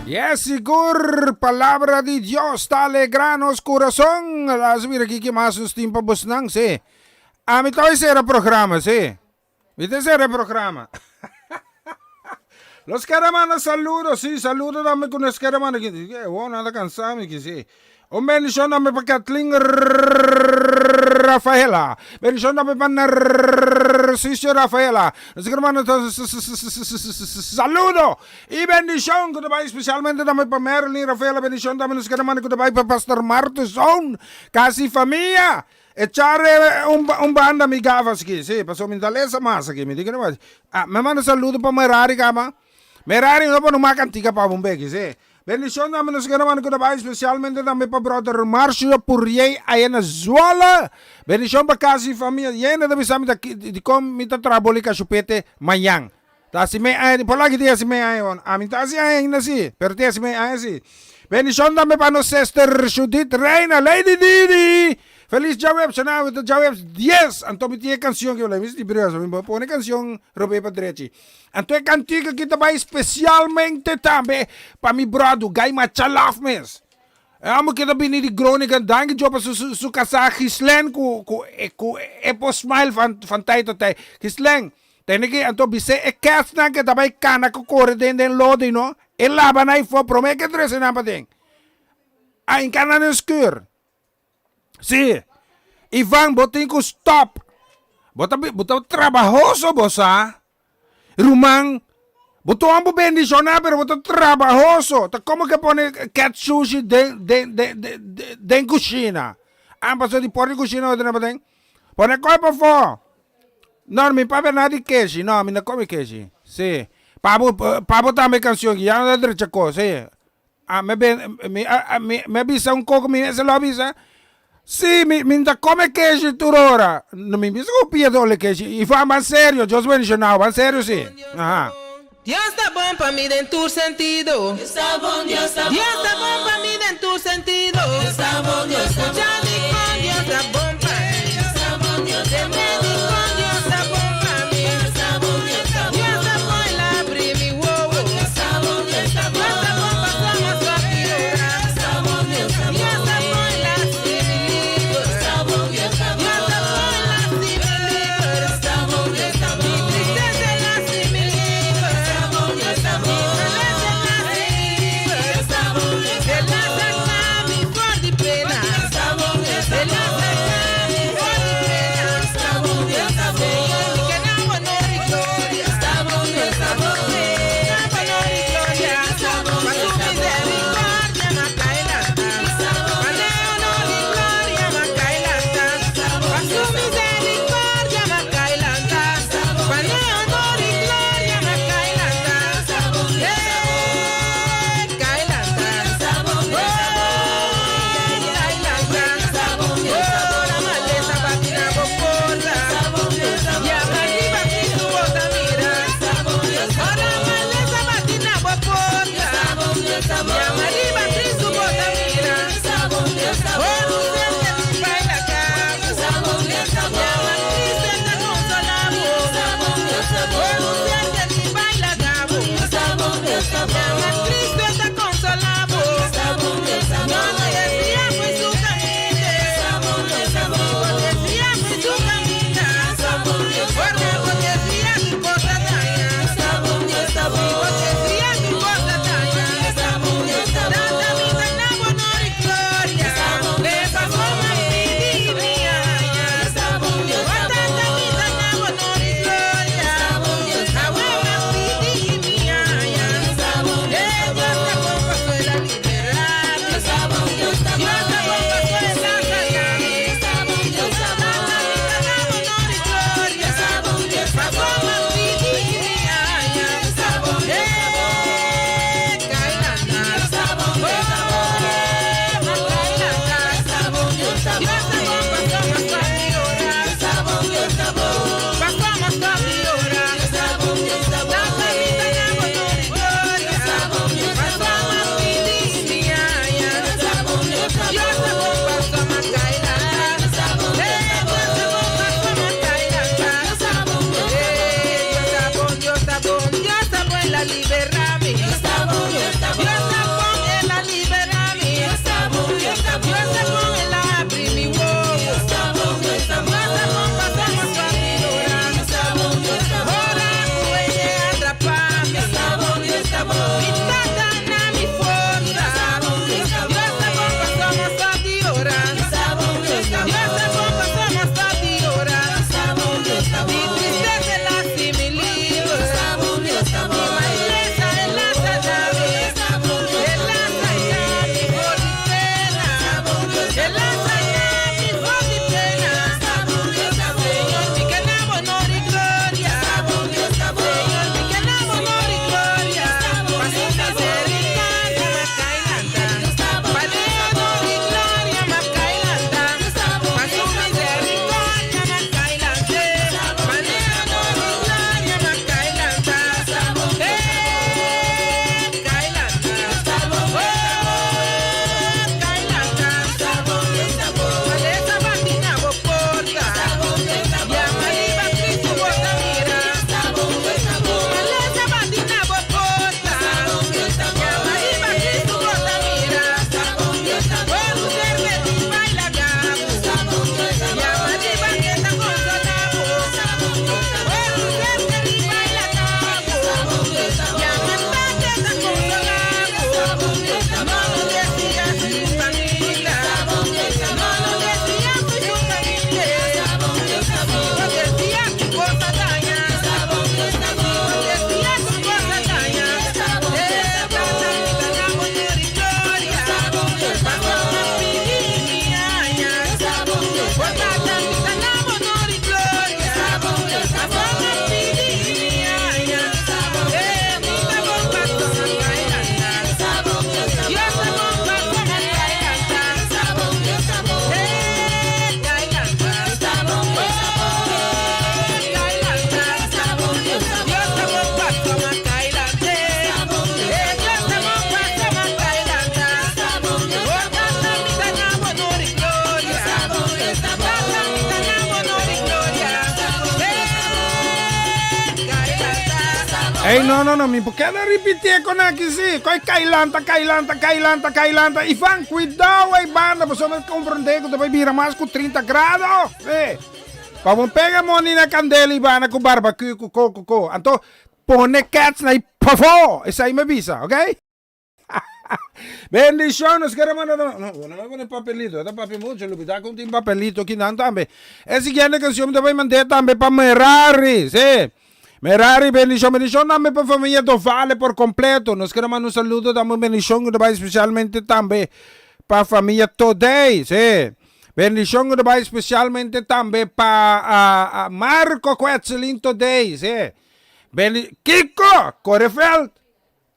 Yes, sigur! Palabra di Dios ta alegrá nos kurason. Laat mira kiko mas nos tin pa bosnan, sí. Ami ta hoy sera programa, sí. Mi ta sera programa. Los kere manda saludo, sí, saludo dame ku nos kere manda. Ke wo nan ta kansa mi ki, sí. Un bendishon dame pa Kathleen Rafaela. Bendishon dame pa Narciso Rafaela. Nos kere manda saludo y bendishon ku ta bai especialmente dame pa Marilyn Rafaela. Bendishon dame nos kere manda ku ta bai pa Pastor Martuson. Kasi famia. Echar un un banda mi gafas aki, sí, pasobra mi ta lesa mas aki, mi di ke no Ah, mi manda saludo pa Merari kaba. Merari no por no kantika pa un beki, sí. Bendishon tambe nos kere manda ku ta bai spesialmente tambe pa brother Marcio Puriey aya na Zwolle. Bendishon pa kas i famia. Yende ta bisa mi ta dikon mi ta traha boli kashupete mañan. Ta hasi mei aña, por laki tin hasi mei aña bon. Ami ta hasi aña ainda si, pero tin hasi mei aña si. Bendishon tambe pa nos sister Judith Reina, Lady Didi. Felis djaweps, awe ta djaweps 10, anto mi tin e kansion ki mi sinti brioso, mi por pone kansion robé pa drechi. Anto e kantika aki ta bai spesialmente tambe pa mi bròdu Guy Machalaf mes. E hòmber ki ta bini di Groningen, danki Djo pa su su kasá Ghislaine ku ku ku e por smile van van tei tot tei. Ghislaine, tene ki anto bis'é e kèsnan ke ta bai kana ku kore den den lodi no, e laba nan afó promé ke trese nan paden. A hinká nan den skür. Sí. Ivan, bo tin ku stòp. Bo ta bo ta trabahoso bo sa. Ruman, bo ta un bo bendishoná pero bo ta trabahoso. Ta komo ke pone cat sushi den den den den kushina. An pasobra di por di kushina bo ta den. Pone koi pafó. No, mi papia nada di keshi. No, mi no kome keshi. Sí. Pa bo pa bo tambe kanshon ki ya no ta drecha kos. Sí. Ah, mi ben, mi a, mi, mi a bisa un koko, mi mester lo a bisa, Sí, mi, mi ta kome keshi tur ora. No, mi bisa ku pia dole keshi. Ivan, ban serio, Dios bendishonao, ban serio sí. Aha. Dios ta bon pa mi den tur sentido. Dios ta bon, Dios ta bon. Dios ta bon pa mi den tur sentido. Dios ta bon, Dios ta bon. Escucha dikon Dios ta bon pa mi. Dios ta bon, Dios ta bon. Tende dikon Dios ta bon pa mi. Dios ta bon, Dios ta bon. Dios ta bon, el a abri mi wowo. Dios ta bon, Dios ta bon. Dios ta bon pa soma suak yora. Dios ta bon, Dios ta bon. Dios ta bon, el a hasi mi liber. Dios ta bon, Dios ta bon. Dios ta bon, el a hasi mi liber. Dios ta bon, Dios ta bon. Mi tristesa el a hasi mi liber. Dios ta bon, Dios ta Mi bon. malesa el a hasi mi liber. Dios ta bon, Dios ta El a bon. saka mi for di pena. Dios ta bon, Dios ta El a bon. saka mi for di pena. Dios ta bon, Dios ta bon. Señor, mi ke na bo honor i gloria. Dios ta bon, Dios ta bon. Na bo honor i gloria. Dios ta bon, Pa Dios su ta bon. misericordia m'a kai lanta. Dios ta bon, Pa Dios ne ta honor i bon. gloria m'a kai lanta. Dios ta bon, Pa su Dios ta bon. misericordia m'a kai lanta. Dios ta bon, Pa ne Dios ta honor i bon. gloria m'a kai lanta. Dios ta bon, Dios ta bon. Eh, kai lanta. Dios ta bon, Dios ta bon. Oh, kai lanta. Dios ta bon, Dios ta Oh, la bon. malesa bati na bo porta. Dios ta bon, Dios ta bon. Yama riba Cristo bo ta mira. Dios ta bon, Dios ta Ora bon. malesa bati na bo porta. Dios ta bon, Dios ta bon. Yama riba Cristo bo ta mira. Dios ta bon, Dios ta Oh, bon. Lucente mi baila cabo. Dios ta bon, Dios ta bon. Yama Cristo ta consola bo. Dios ta bon, Dios ta Oh, bon. Lucente mi baila cabo. Dios ta bon, Dios ta bon. Yama Cristo ta consola bo. Dios ta bon, Dios ta No bon. te desvía pues su camino. Dios ta bon, Dios ta Si bon. bo desvía pues su camino. Dios ta bon, Dios ta Ora bon. bo desvía tu cosa daña. Dios ta bon, Dios ta Si bo bon. desvía tu cosa daña. Dios ta bon, Dios ta Tanta bon. mi na honor y gloria. Dios ta bon, Le Dios ta pasó bon. más pidi mi aña. Dios ta bon, Dios Oh, ta tanta bon. mi na honor y gloria. Dios ta bon, Dios ta Awe bon. más pidi mi aña. Dios ta bon, Ey, no, no, no, mi por keda ripitié con aki sí. Koi kai lanta, kai lanta, kai lanta, kai lanta. Ivan, cuidao ey banda, pasobra mi comprende cu ta bay bira mas cu 30 grado. Sí. Pa bo pega moni na candela y banda cu barbecue, cu co, cu co. Anto, pone cats na y pafó. Esey mi bisa, ok? Bendicion, nos kere manda no, no, no me pone papelito, ta papia mucho, lubida ku tin papelito aquí nan tambe. E siguiente canción te voy mandar tambe pa Merari, sí. Merari, bendición, bendición tambe pa familia Dovale por completo. Nos kere manda un saludo, tambe un bendición que te especialmente tambe pa familia Today, sí. Bendición que te va especialmente tambe pa uh, uh, Marco Quetzalin Today, sí. Bendi Kiko, Corefeld.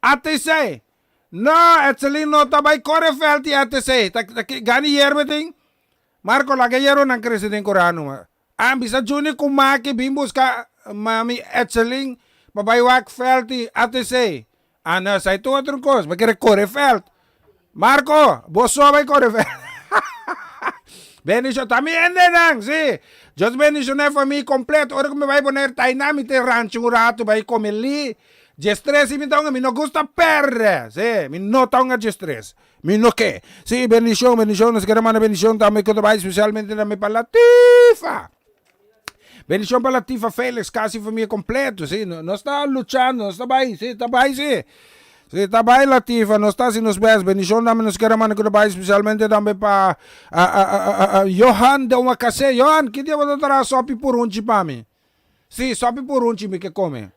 ATC. No, Etselin no ta bai kore veld di ATC. Ta ta ki gani yerba tin? Marco, laga e yerbanan krese den kora numa. A bisa Juni ku Maki bin buska mami Etselin pa bai wak veld di ATC. Ah no, esai tur otro kos. Bo kere kore veld. Marco, bo so bai kore veld. Bendishon, ta mi hendenan, si. Dios bendishona e famia kompleto. Ora ku mi bai Bonaire, Tainá mi ta rancha un ratu bai kome li. Diestres si mi ta hunga, mi no gusta perde. Si, mi no ta hunga diestres. Mi no ke. Si, bendishon, bendishon. Nos kere manda bendishon tambe ku ta bai spesialmente tambe pa Latifa. Bendishon pa Latifa Felix, kasi famia kompleto. Si, nos ta luchando, nos ta bai, si, ta bai si. Si, ta bai Latifa, nos ta hasi nos best. Bendishon tambe nos kere manda ku ta bai spesialmente tambe pa Johan de Omakase. Johan, ki dia bo ta traha sopi purunchi pa mi? Si, sopi purunchi mi ke kome.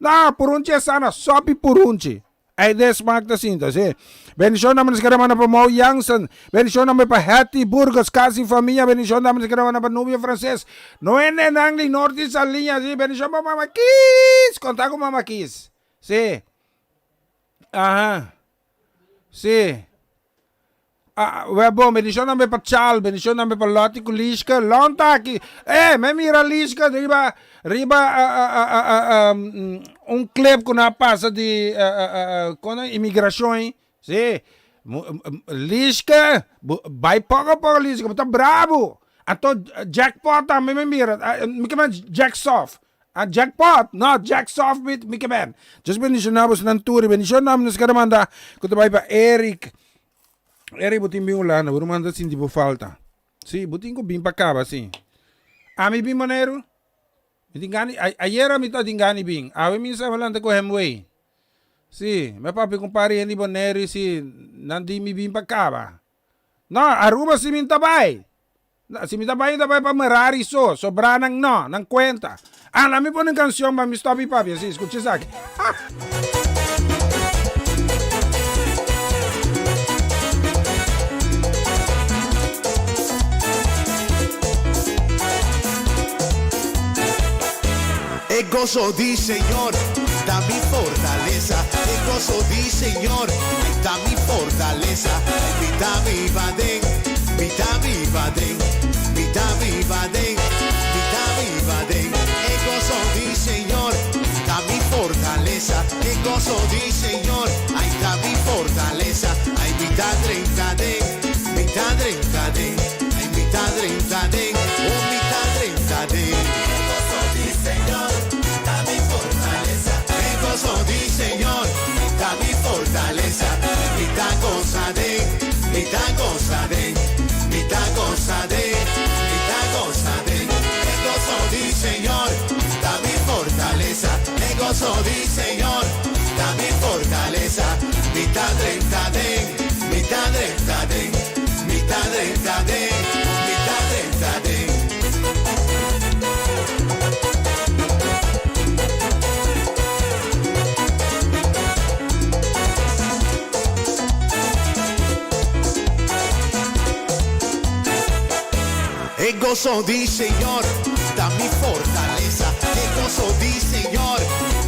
Na, purunchi e sana, sopi purunchi. Ei den smaak ta sinta, si. Bendishon na nos kere manda pa Mo Jansen. Bendishon tambe pa Hetty Burgos, kasi famia. Bendishon tambe nos kere manda pa Nubia Frances. No hendenan di Norte Saliña, si. Bendishon pa Mama Kies. Konta ku Mama Kies. Si. Aha. Si. Ah, wè bon, bendishon tambe pa Chal, bendishon tambe pa Lottie ku Lishka. Lon ta aki. Eh, me mira Lishka riba riba un clip ku nan a pasa di kono imigrashon. Si. Lishka, bai poko poko Lishka, bo ta brabu. Anto Jackpot tambe me mira, mi ke men Jack Soft. A jackpot? No, jack soft mi mi ke men. Dios bendiciona bosnan tur y bendicion nan nos kere manda ku ta bai pa Eric. Eric bo tin bin Hulanda, bo ruman ta sinti bo falta. Si, bo tin ku bin pa kaba si. Ami bin Boneiru? Mi tin gana ayera mi ta tin gana di bin, awe mi sa lanta ku hemway. Si, mi a papia ku un par di hende di Boneiru y si nan di mi bin pa kaba. No, Aruba si mi ta bai. Si mi ta bai, mi ta bai pa Merari so, sobrá nan no, nan kuenta. Ah, laat mi pone un kanshon pa mi stòp di papia, si, skucha esaki. E goso di Señor ta mi fortalesa, e goso di Señor ta mi fortalesa. Mi ta biba den, mi ta biba den, mi ta biba den, mi ta biba den. E goso di Señor ta mi fortalesa, e goso di Señor, ai ta mi fortalesa. Ai mi ta drenta den, mi ta drenta den, ai mi ta drenta den, oh mi ta drenta den. E goso di Señor ta mi fortalesa, e goso di Señor ta mi fortalesa. Mi ta gosa den, mi ta gosa den, mi ta gosa den, mi ta gosa den. E goso di Señor ta mi fortalesa, e goso di Señor ta mi fortalesa. Mi ta drenta den, mi ta drenta den, mi ta drenta den, mi ta drenta den. E goso di Señor ta mi fortalesa, e goso di Señor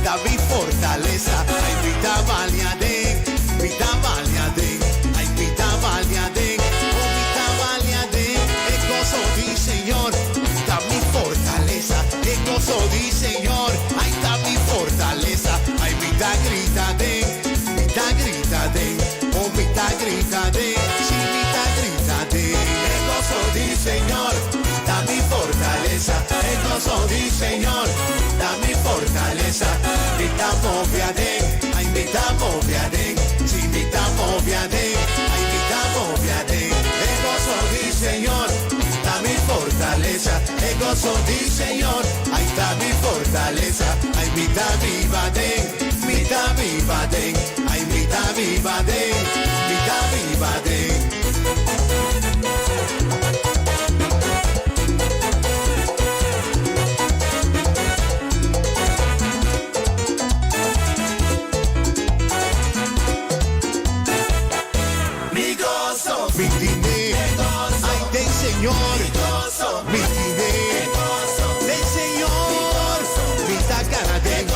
ta mi fortalesa. Ay, mi ta balia den, mi ta balia den, ay, mi ta balia den, oh, mi ta balia den. E goso di Señor ta mi fortalesa, e goso di Señor, ay, ta mi fortalesa. Ay, mi ta grita den, mi ta grita den, oh, mi ta grita den, si mi ta grita den. E goso di Señor ta mi fortalesa, e goso di Señor ta mi fortalesa. Mi ta move. gozo di Señor, ai ta mi fortalesa, ai mi ta biba den, mi ta biba den, ai mi ta biba den, mi ta biba den. Mi gozo, mi tine, ai den Señor, mi tine, den Señor, mi ta gana den,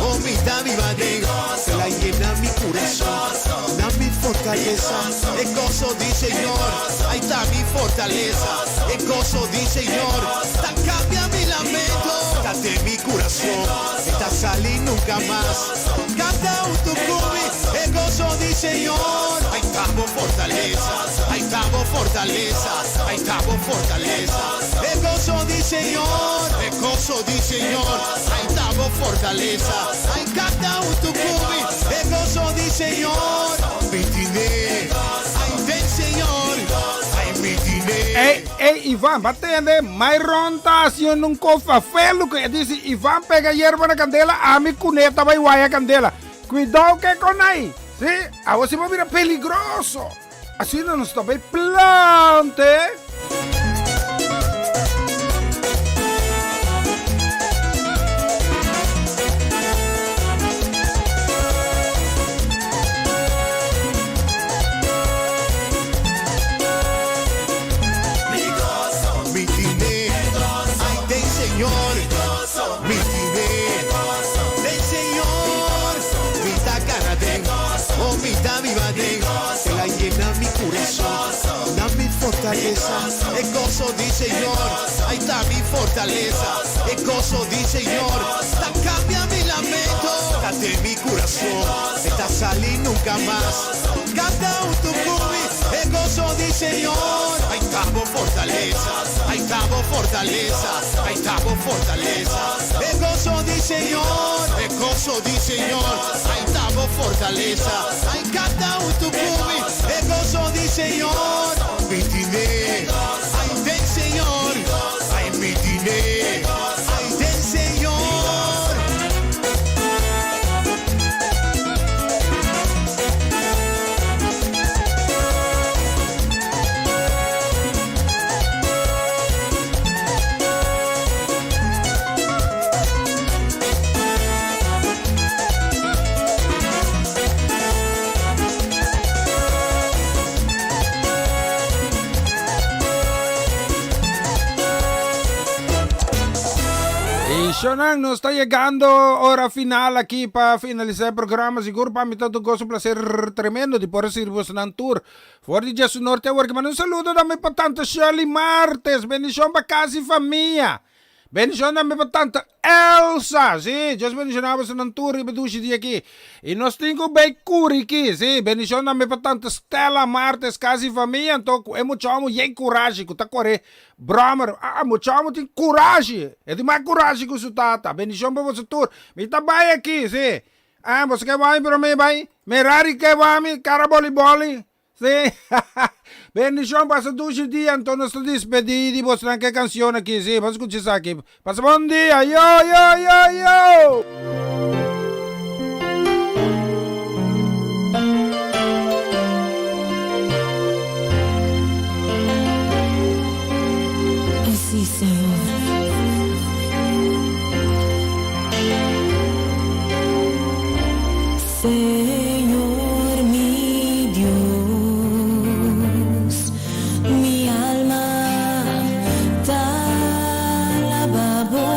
oh mi ta biba den, el a yena mi corazón, na mi fortaleza, e gozo di Señor, ai ta mi fortaleza, e gozo di Señor, ta cambia mi lamento, ta den mi corazón, e ta sali nunca mas, canta hunto cu mi, e gozo di Señor, ai ta bo fortaleza, ai ta bo fortaleza, ai ta bo fortaleza, e gozo di Señor, e gozo di Señor, ai ta bo fortaleza, ai canta hunto cu mi, e gozo di Señor, mi tine, ai den Señor, ai mi tine. Ey, ey, Ivan, ba tende, Myron ta haciendo un kofa felu que dice Ivan pega hierba na candela, ami cune ta bay waya candela. Cuidao ke con ahí. Sí, awo si bo bira peligroso. Asina nos ta bay plante. Mi tine, ai den Señor, mi tine, den Señor, mi ta gana den, oh mi ta biba den, el a yena mi corazón, na mi fortaleza, e gozo di Señor, ai ta mi fortaleza, e gozo di Señor, ta cambia mi lamento, ta den mi corazón, e ta sali nunca mas, canta hunto cu mi, e gozo di Señor, ai ta bo fortaleza, ai ta bo fortaleza, ai ta bo fortaleza, e gozo di Señor, e gozo di Señor, ai ta bo fortaleza, ai canta hunto cu mi, e gozo di Señor, mi tine, ai den Señor, ai mi tine, ai den Señor. Y Shonan, nos ta yegando ora final aki pa finalisa e programa. Sigur pa mi ta un gozo, un placer tremendo di por recibir bosonan tur. For di Jesu Norte awor ki manda un saludo tambe pa Tante Shirley Martes. Bendicion pa casa y famia. Bendicion tambe pa Tante Elsa. Si, Dios bendiciona bosonan tur riba dushi dia aki. Y nos tin cu bay Curiki. Si, bendicion tambe pa Tante Stella Martes, casa y famia. Anto cu e muchahomo yen curashi cu ta core brommer. Ah, muchahomo tin curashi. E tin mas curashi cu su tata. Bendicion pa boso tur. Mi ta bay aki, si. Ah, boso ke wami pero mi bai. Merari ke wami, cara boli boli. Si. Bendicion, pasa dushi dia, anto nos ta despedi di bosnan ke cancion aki, si, bo scucha esaki. Pasa bon dia, yo, yo, yo, yo! Oh sí, Señor. Señor mi Dios, mi alma ta alaba bo.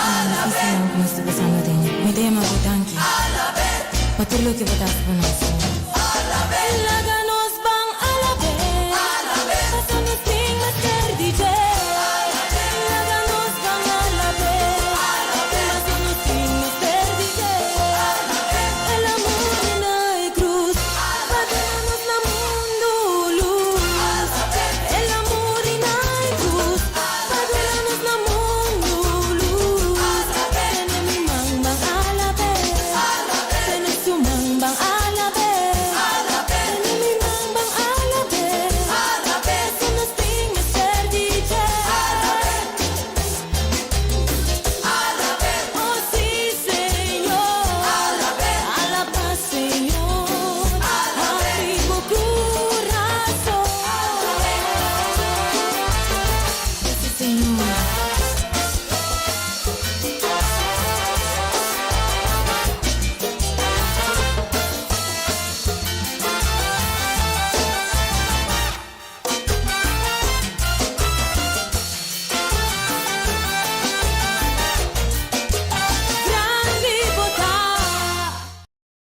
momentonan difícilnan ku nos ta pasando aden. Mi ta yama bo danki pa tur loke bo ta hasi pa nos, Señor.